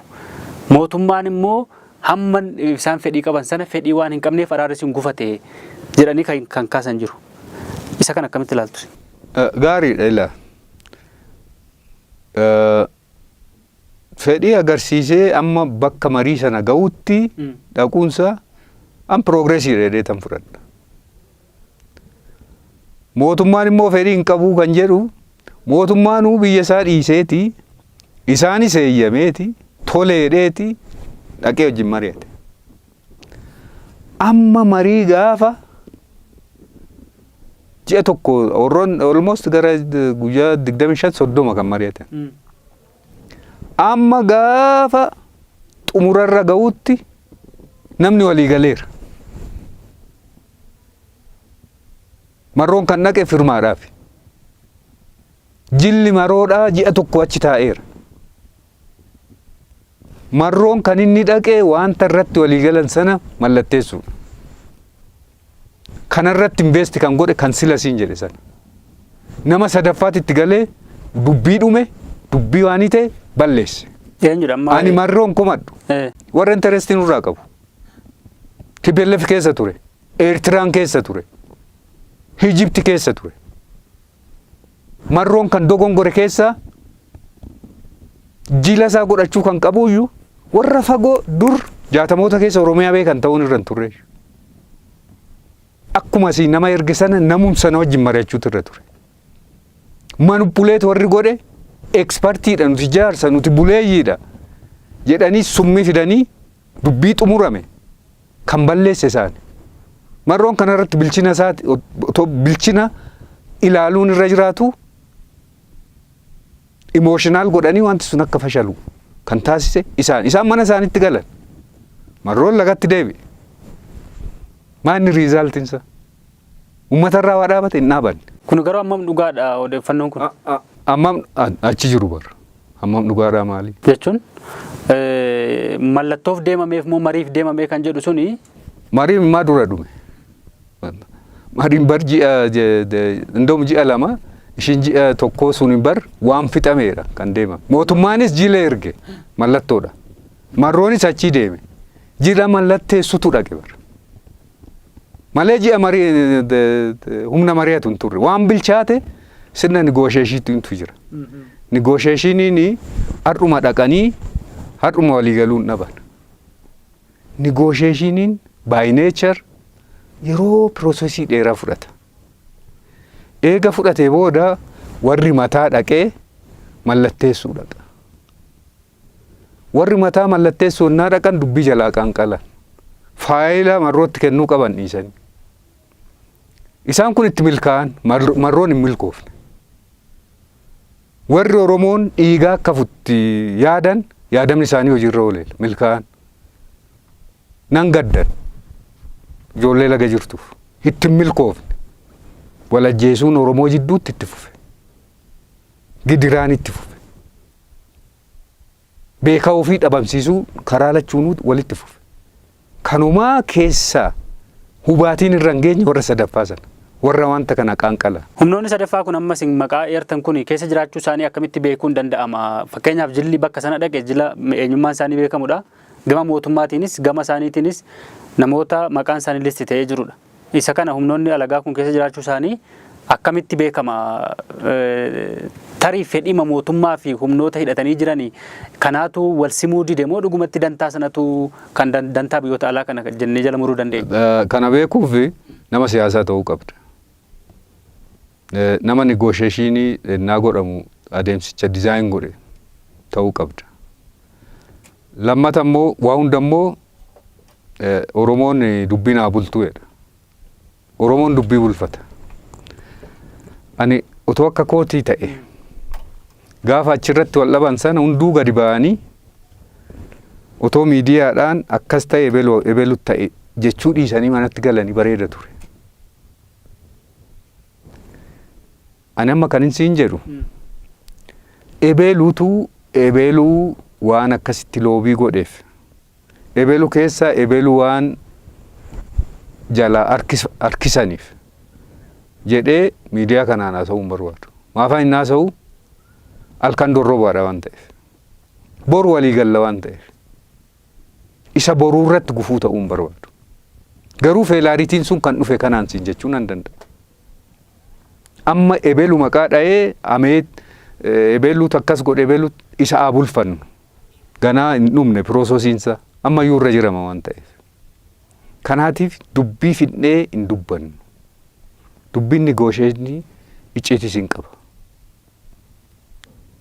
Mootummaan immoo hamma isaan fedhii qaban sana fedhii waan hin qabneef araarri sun gufate jedhanii kan kaasan jiru. Isa kan akkamitti ilaaltu? Gaariidha ilaa. Fedhii agarsiisee amma bakka marii sana ga'utti dhaquunsa an progressiidha jedhee tan fudhadha. Mootummaan immoo fedhii hin qabuu kan jedhu, mootummaanuu biyya isaa dhiiseeti, isaanis eeyyameeti, toleedheeti dhaqee wajjin mari'ate. Amma marii gaafa ji'a tokko warroon almost gara guyyaa 25, 30 kan mari'atan. Amma gaafa xumurarra ga'utti namni walii galeera. Marroon kan dhaqe firmaadhaaf. Jilli maroodhaa ji'a tokko achi taa'eera. Marroon kan inni dhaqee wanta irratti walii galan sana mallatteessuudha. Kanarratti invest kan godhe kan sila siin jedhe sana. Nama sadaffaatti itti galee dubbii dhume, dubbii waanii ta'e balleesse. Eenyudha amma? Ani marroon komadhu. Warra interestii nurraa qabu. TPLF keessa ture. Eertiraan keessa ture. Hijipti keessa ture. Marroon kan dogongore keessa jila isaa godhachuu kan qabuyyuu warra fagoo dur 60moota keessa Oromiyaa beekan ta'uun irra hin turre. Akkuma asii nama erge sana namum sana wajjin mari'achuutu irra ture. Manipulate warri godhe expertiidha, nuti jaarsa, nuti buleeyyiidha jedhanii summii fidanii dubbii xumurame kan balleesse isaani. Marroon kanarratti bilchina isaati otoo bilchina ilaaluun irra jiraatu, emotional godhanii wanti sun akka fashalu kan taasise isaan. Isaan mana isaanitti galan. Marroon lagatti deebi'e. Maanni resultiinsa? Uummatarraa waa dhaabate hin dhaabanne. Kun garuu hammam dhugaadha odeeffannoon kun? Hammam achi jiru bara. Hammam dhugaadhaa maali? Jechuun mallattoof deemameef moo mariif deemamee kan jedhu suni. Mariin maa dura dhume. Mariin bar ji'a indoom ji'a 2, ishiin ji'a tokkoo sun bar waan fixameedha kan deemame. Mootummaanis jila erge mallattoodha. Marroonis achii deeme. Jila mallatteessutu dhaqe bar. Malee ji'a marii humna mari'atu hin turre. Waan bilchaate sirna negotiationiitu jira. Negotiationiin har'uma dhaqanii har'uma walii galuun dhaban. Negotiationiin by nature yeroo processii dheeraa fudhata. Eega fudhatee booda warri mataa dhaqee mallatteessuu dhaqa. Warri mataa mallatteessuu innaa dhaqan dubbii jalaa qaanqalan. Faayila Marrootti kennuu qaban dhiisanii. Isaan kun itti milkaa'an, Marroon hin milkoofne. Warri Oromoon dhiigaa akka futti yaadan, yaadamni isaanii hojiirra ooleera, milkaa'an. Nan gaddan ijoollee laga jirtuuf itti hin milkoofne. Walajjeesuun Oromoo jidduutti itti fufe. Gidiraan itti fufe. Beekaa ofii dhabamsiisuu karaa lachuunuu walitti fufe. Kanumaa keessaa hubaatiin irra hin geenye warra sadaffaa sana. Warra wanta kana qaanqala. Humnoonni sadaffaa kun ammas maqaa eertan kun keessa jiraachuu isaanii akkamitti beekuun danda'ama? Fakkeenyaaf, jilli bakka sana dhaqe jila eenyummaan isaanii beekamudha. Gama mootummaatiinis gama isaaniitiinis namoota maqaan isaanii list ta'ee jirudha. Isa kana humnoonni alagaa kun keessa jiraachuu isaanii akkamitti beekama? Tarii fedhima mootummaa fi humnoota hidhatanii jiranii kanaatu wal simuu dide moo dhugumatti dantaa sanatu kan dantaa biyyoota alaa kana jennee jala muruu dandeenya? Kana beekuuf nama siyaasaa ta'uu qabda. Nama negotiation ennaa godhamu adeemsicha design godhe ta'uu qabda. Lammata immoo waa hunda immoo Oromoon dubbii naa bultuu jedha. Oromoon dubbii bulfata. Ani otoo akka kootii ta'e, gaafa achirratti wal dhaban sana hunduu gadi ba'anii otoo miidiyaadhaan akkas ta'e, ebelu ebelu ta'e jechuu dhiisanii manatti galanii bareeda ture. Ani amma kan siin jedhu, ebeluutu ebeluu waan akkasitti lobby godheef, ebelu keessa ebelu waan jalaa harkisaniif jedhee miidiyaa kanaan haasa'uu hin barbaadu. Maafaan hin haasa'u? Halkan dorrobaadha waan ta'eef. Boru walii galla waan ta'eef. Isa boruu irratti gufuu ta'uu hin barbaadu. Garuu failureitiin sun kan dhufe kanaan siin jechuu nan danda'a. Amma ebelu maqaa dha'ee amee ebeluutu akkas godhe, ebelu isa haa bulfannu. Ganaa hin dhumne processiinsa, ammayyuu irra jirama waan ta'eef. Kanaatiif dubbii fidnee hin dubbannu. Dubbiin negotiation icciitis hin qaba.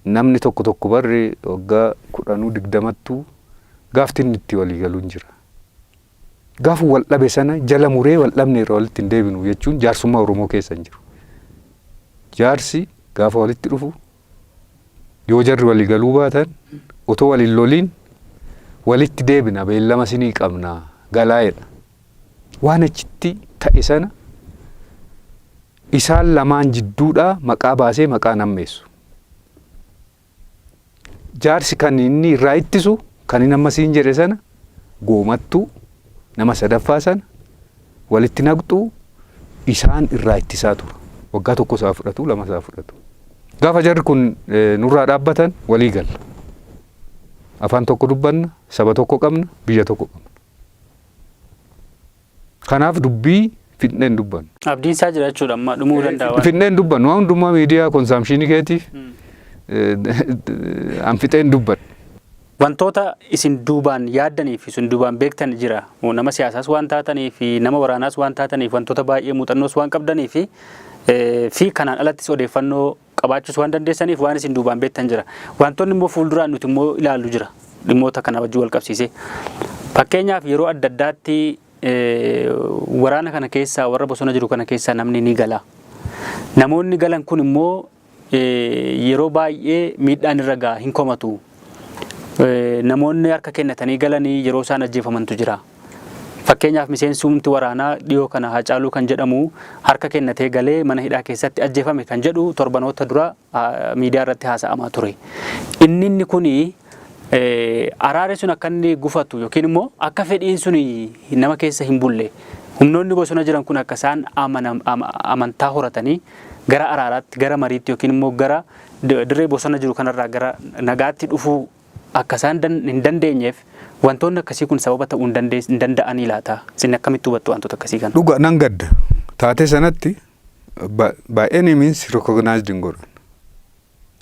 Namni tokko tokko barri waggaa 10 20ttuu gaafti inni itti walii galuu hin jira. Gaafa wal dhabe sana jala muree wal dhabne irra walitti hin deebinu jechuun jaarsummaa Oromoo keessa hin jiru. Jaarsi gaafa walitti dhufu, yoo jarri walii galuu baatan, otoo waliin loliin walitti deebina, beellama sinii qabna galaa'edha. Waan achitti ta'e sana isaan lamaan jidduudhaa maqaa baasee maqaa nammeessu. Jaarsi kan inni irraa ittisu kan inni amma siin jedhe sana, goomattuu nama sadaffaa sana walitti naqxuu isaan irraa ittisaa tura. Waggaa tokko isaa fudhatu, lama isaa fudhatu. Gaafa jarri kun nurraa dhaabbatan walii galla. Afaan tokko dubbanna, saba tokko qabna, biyya tokko qabna. Kanaaf dubbii fidneen dubbannu. Abdiin isaa jira jechuudha, amma dhumuu danda'a waan. Fidneen dubbannu, waan hundumaa miidiyaa consumption keetiif an fixeen dubbadhu. Wantoota isin duubaan yaaddanii fi isin duubaan beektan jira. Nama siyaasaas waan taatanii fi nama waraanaas waan taataniif, wantoota baay'ee muuxannoos waan qabdanii fi kanaan alattis odeeffannoo qabaachuus waan dandeessaniif, waan isin duubaan beektan jira. Wantoonni immoo fuulduraan nuti immoo ilaallu jira. Dhimmoota kana wajjin wal qabsiisee. Fakkeenyaaf, yeroo adda addaatti waraana kana keessaa, warra bosona jiru kana keessaa namni ni gala. Namoonni galan kun immoo yeroo baay'ee miidhaan irra ga'a, hin komatu. Namoonni harka kennatanii galanii yeroo isaan ajjeefamantu jira. Fakkeenyaaf, miseensumti waraanaa dhiyoo kana Hacaaluu kan jedhamu harka kennatee galee mana hidhaa keessatti ajjeefame kan jedhu torbanoota dura miidiyaa irratti haasa'amaa ture. Inni kuni araarri sun akka inni gufatu yookiin immoo akka fedhiin sun nama keessa hin bulle, humnoonni bosona jiran kun akka isaan amantaa horatanii gara araaraatti, gara mariitti yookiin immoo gara dirree bosona jiru kanarraa gara nagaatti dhufuu akka isaan hin dandeenyeef wantoonni akkasii kun sababa ta'uu hin danda'anii laata? Isin akkamitti hubattu wantoota akkasii kana? Dhuga, nan gadda. Taatee sanatti by any means recognized hin godhan.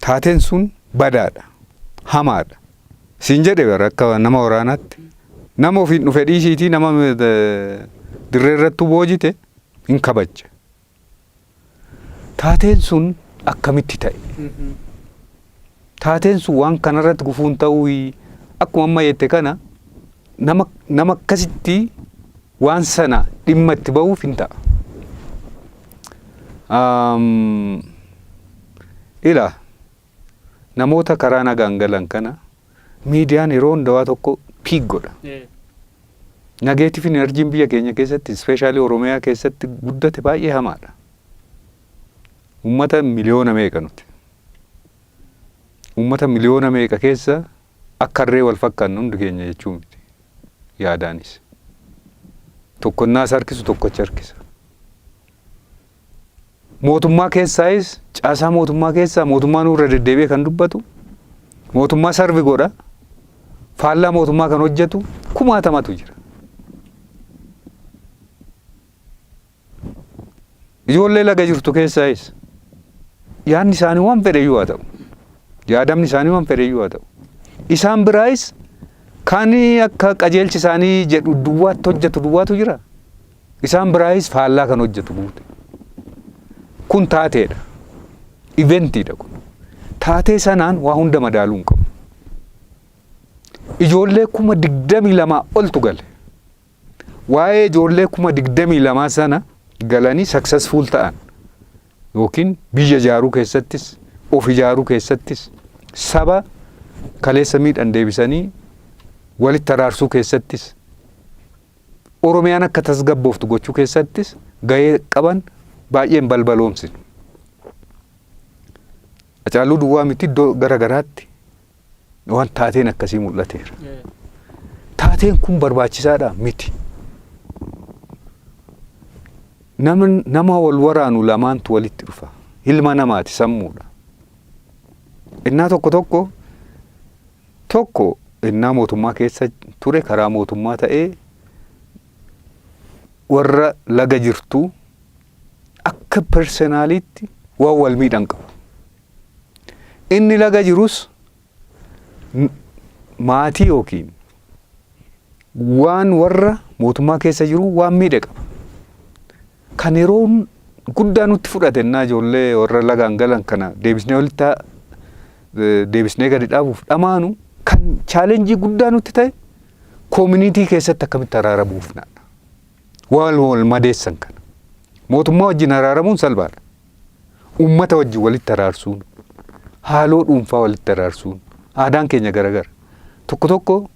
Taateen sun badaadha. Hamaadha. Siin jedhe bara, akka nama waraanaatti. Nama ofiin dhufe dhiisiitii nama dirree irrattuu boojite hin kabajja. Taateen sun akkamitti ta'e? Taateen sun waan kanarratti gufuun ta'uu, akkuma amma jette kana, nama akkasitti waan sana dhimma itti ba'uuf hin ta'a. Ila namoota karaa nagaan galan kana miidiyaan yeroo hundaa tokko pick godha. Negative energyn biyya keenya keessatti, especially Oromiyaa keessatti guddate baay'ee hamaadha. Uummata miliyoona meeqa nuti? Uummata miliyoona meeqa keessa akka harree wal fakkaannu hundi keenya jechuu miti. Yaadaanis. Tokkonnaas harkisu, tokkochi harkisa. Mootummaa keessaayis, caasaa mootummaa keessaa mootummaa nurra deddeebi'ee kan dubbatu, mootummaa serve godha, faallaa mootummaa kan hojjetu kumaatamatu jira. Ijoollee laga jirtu keessaayis yaadni isaanii waan fedheyyuu haa ta'u. Yaadamni isaanii waan fedheyyuu haa ta'u. Isaan biraayis kan akka qajeelchi isaanii jedhu duwwaatti hojjetu duwwaatu jira. Isaan biraayis faallaa kan hojjetu guute. Kun taateedha. Eventiidha kun. Taatee sanaan waa hunda madaaluu hin qabu. Ijoollee 22,000 oltu gale. Waa'ee ijoollee 22,000 sana galanii successful ta'an yookiin biyya ijaaruu keessattis, of ijaaruu keessattis, saba kaleessa miidhan deebisanii walitti araarsuu keessattis, Oromiyaan akka tasgabbooftu gochuu keessattis gahee qaban baay'een balbaloomsinu. Hacaaluu duwwaa miti, iddoo gara garaatti waan taateen akkasii mul'ateera. Taateen kun barbaachisaadha miti. Nama wal waraanu lamaantu walitti dhufa. Ilma namaati, sammuudha. Innaa tokko tokko tokko innaa mootummaa keessa ture karaa mootummaa ta'ee warra laga jirtu akka personallyitti waan wal miidhan qabu. Inni laga jirus maatii yookiin waan warra mootummaa keessa jiru waan miidhe qaba. Kan yeroo guddaa nutti fudhate innaa ijoollee warra lagaan galan kana deebisnee walitti deebisnee gadi dhaabuuf dhamaanu, kan challenge guddaa nutti ta'e community keessatti akkamitti araara buufna. Waan wal madeessan kana. Mootummaa wajjin araaramuun salphaadha. Uummata wajjin walitti araarsuun, haaloo dhuunfaa walitti araarsuun, aadaan keenya garagara. Tokko tokko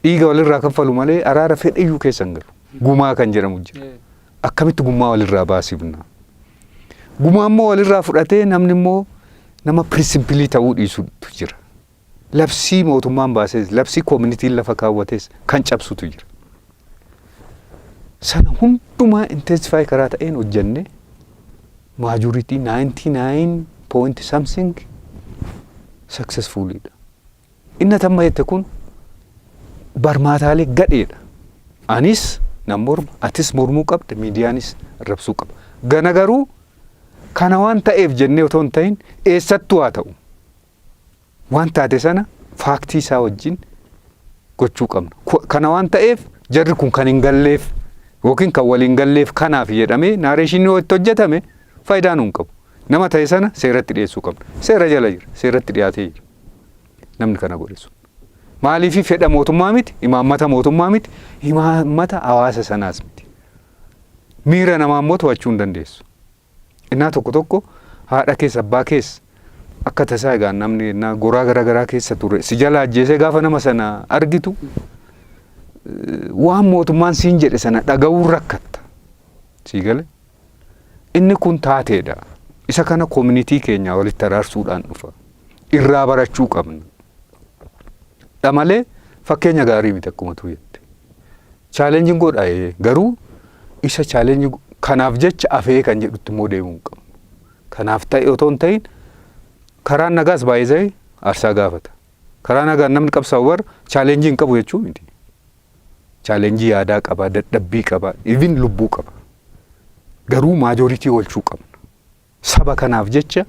dhiiga walirraa kaffalu malee araara fedhiyyuu keessa hin galu. Gumaa kan jedhamu jira. Akkamitti gumaa walirraa baasifna? Gumaa immoo walirraa fudhatee namni immoo nama principle ta'uu dhiisutu jira. Labsii mootummaan baases, labsii communityn lafa kaawwates kan cabsutu jira. Sana hundumaa intensify karaa ta'een hojjenne majority 99 point something successfulidha. Inni tamma jette kun barmaataalee gadheedha. Anis nan morma, atis mormuu qabda, miidiyaanis arrabsuu qaba. Gana garuu kana waan ta'eef jennee otoo hin ta'in, eessattuu haa ta'u, waan taate sana fact isaa wajjin gochuu qabna. Kana waan ta'eef jarri kun kan hin galleef yookiin kan waliin galleef kanaaf jedhamee narration yoo itti hojjetame faayidaa nuun qabu. Nama ta'e sana seeratti dhiyeessuu qabna. Seera jala jira. Seeratti dhiyaatee jira. Namni kana godhe sun. Maaliif fedha mootummaa miti, imaammata mootummaa miti, imaammata hawaasa sanaas miti. Miira namaa immoo to'achuu hin dandeessu. Innaa tokko tokko haadha keessa, abbaa keessa, akka tasaa egaa namni innaa goraa gara garaa keessa ture si jala ajjeesee gaafa nama sana argitu waan mootummaan siin jedhe sana dhaga'uun rakkatta. Sii gale? Inni kun taateedha. Isa kana community keenya walitti araarsuudhaan dhufa. Irraa barachuu qabna. Dha malee fakkeenya gaarii miti akkuma tu jette. Challengeiin godha, garuu isa challenge kanaaf jecha afee kan jedhutti immoo deemuu hin qabnu. Kanaaf ta'e otoo hin ta'in, karaan nagaas baay'ee aarsaa gaafata. Karaa nagaan namni qabsaa'u bar challenge hin qabu jechuu miti. Challenge yaadaa qaba, dadhabbii qaba, even lubbuu qaba. Garuu majority oolchuu qabna. Saba kanaaf jecha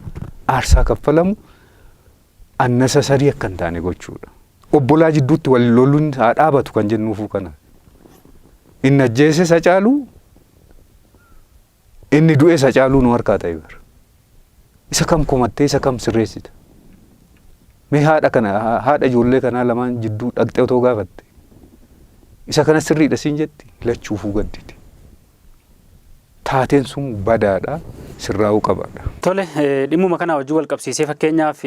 aarsaa kaffalamu unnecessary akka hin taane gochuudha. Obbolaa jidduutti wal loluun haa dhaabatu kan jennuufuu kana. Inni ajjeese isa caalu, inni du'e isa caaluu nu harkaa ta'e bara. Isa kam komattee isa kam sirreessita? Mee haadha kana, haadha ijoollee kanaa lamaan jidduu dhaqxee otoo gaafatte, isa kana sirriidha siin jetti? Lachuufuu gadditi. Taateen sun badaadha, sirraa'uu qabaadha. Tole, dhimmuma kana wajjin wal qabsiisee, fakkeenyaaf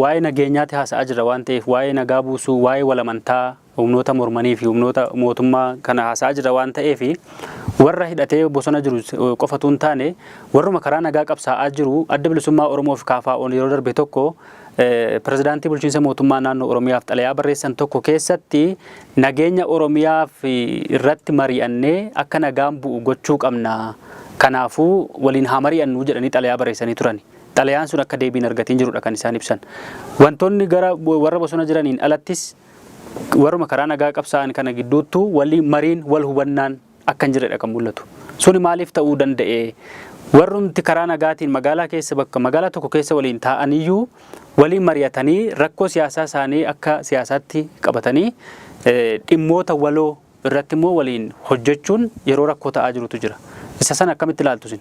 waa'ee nageenyaatti haasa'aa jirra waan ta'eef, waa'ee nagaa buusuu, waa'ee walamantaa humnoota mormanii fi humnoota mootummaa kana haasa'aa jirra waan ta'eef, warra hidhatee bosona jiru qofatu hin taane, warruma karaa nagaa qabsaa'aa jiru, Adda Bilisummaa Oromoo fi KFO'n yeroo darbe tokko pirezidaantii bulchiinsa mootummaa naannoo Oromiyaaf xalayaa barreessan tokko keessatti, nageenya Oromiyaaf irratti mari'annee akka nagaan bu'u gochuu qabna. Kanaafuu waliin haa mari'annu jedhanii xalayaa barreessanii turan. Xalayaan sun akka deebiin argatiin jirudha kan isaan ibsan. Wantoonni gara warra bosona jiraniin alattis warruma karaa nagaa qabsaa'an kana gidduuttuu walii mariin wal hubannaan akka hin jirredha kan mul'atu. Suni maaliif ta'uu danda'e? Warrumti karaa nagaatiin magaalaa keessa, bakka magaalaa tokko keessa waliin taa'aniyyuu, waliin mari'atanii rakkoo siyaasaa isaanii akka siyaasaatti qabatanii dhimmoota waloo irratti immoo waliin hojjechuun yeroo rakkoo ta'aa jirutu jira. Isa sana akkamitti ilaaltu isin?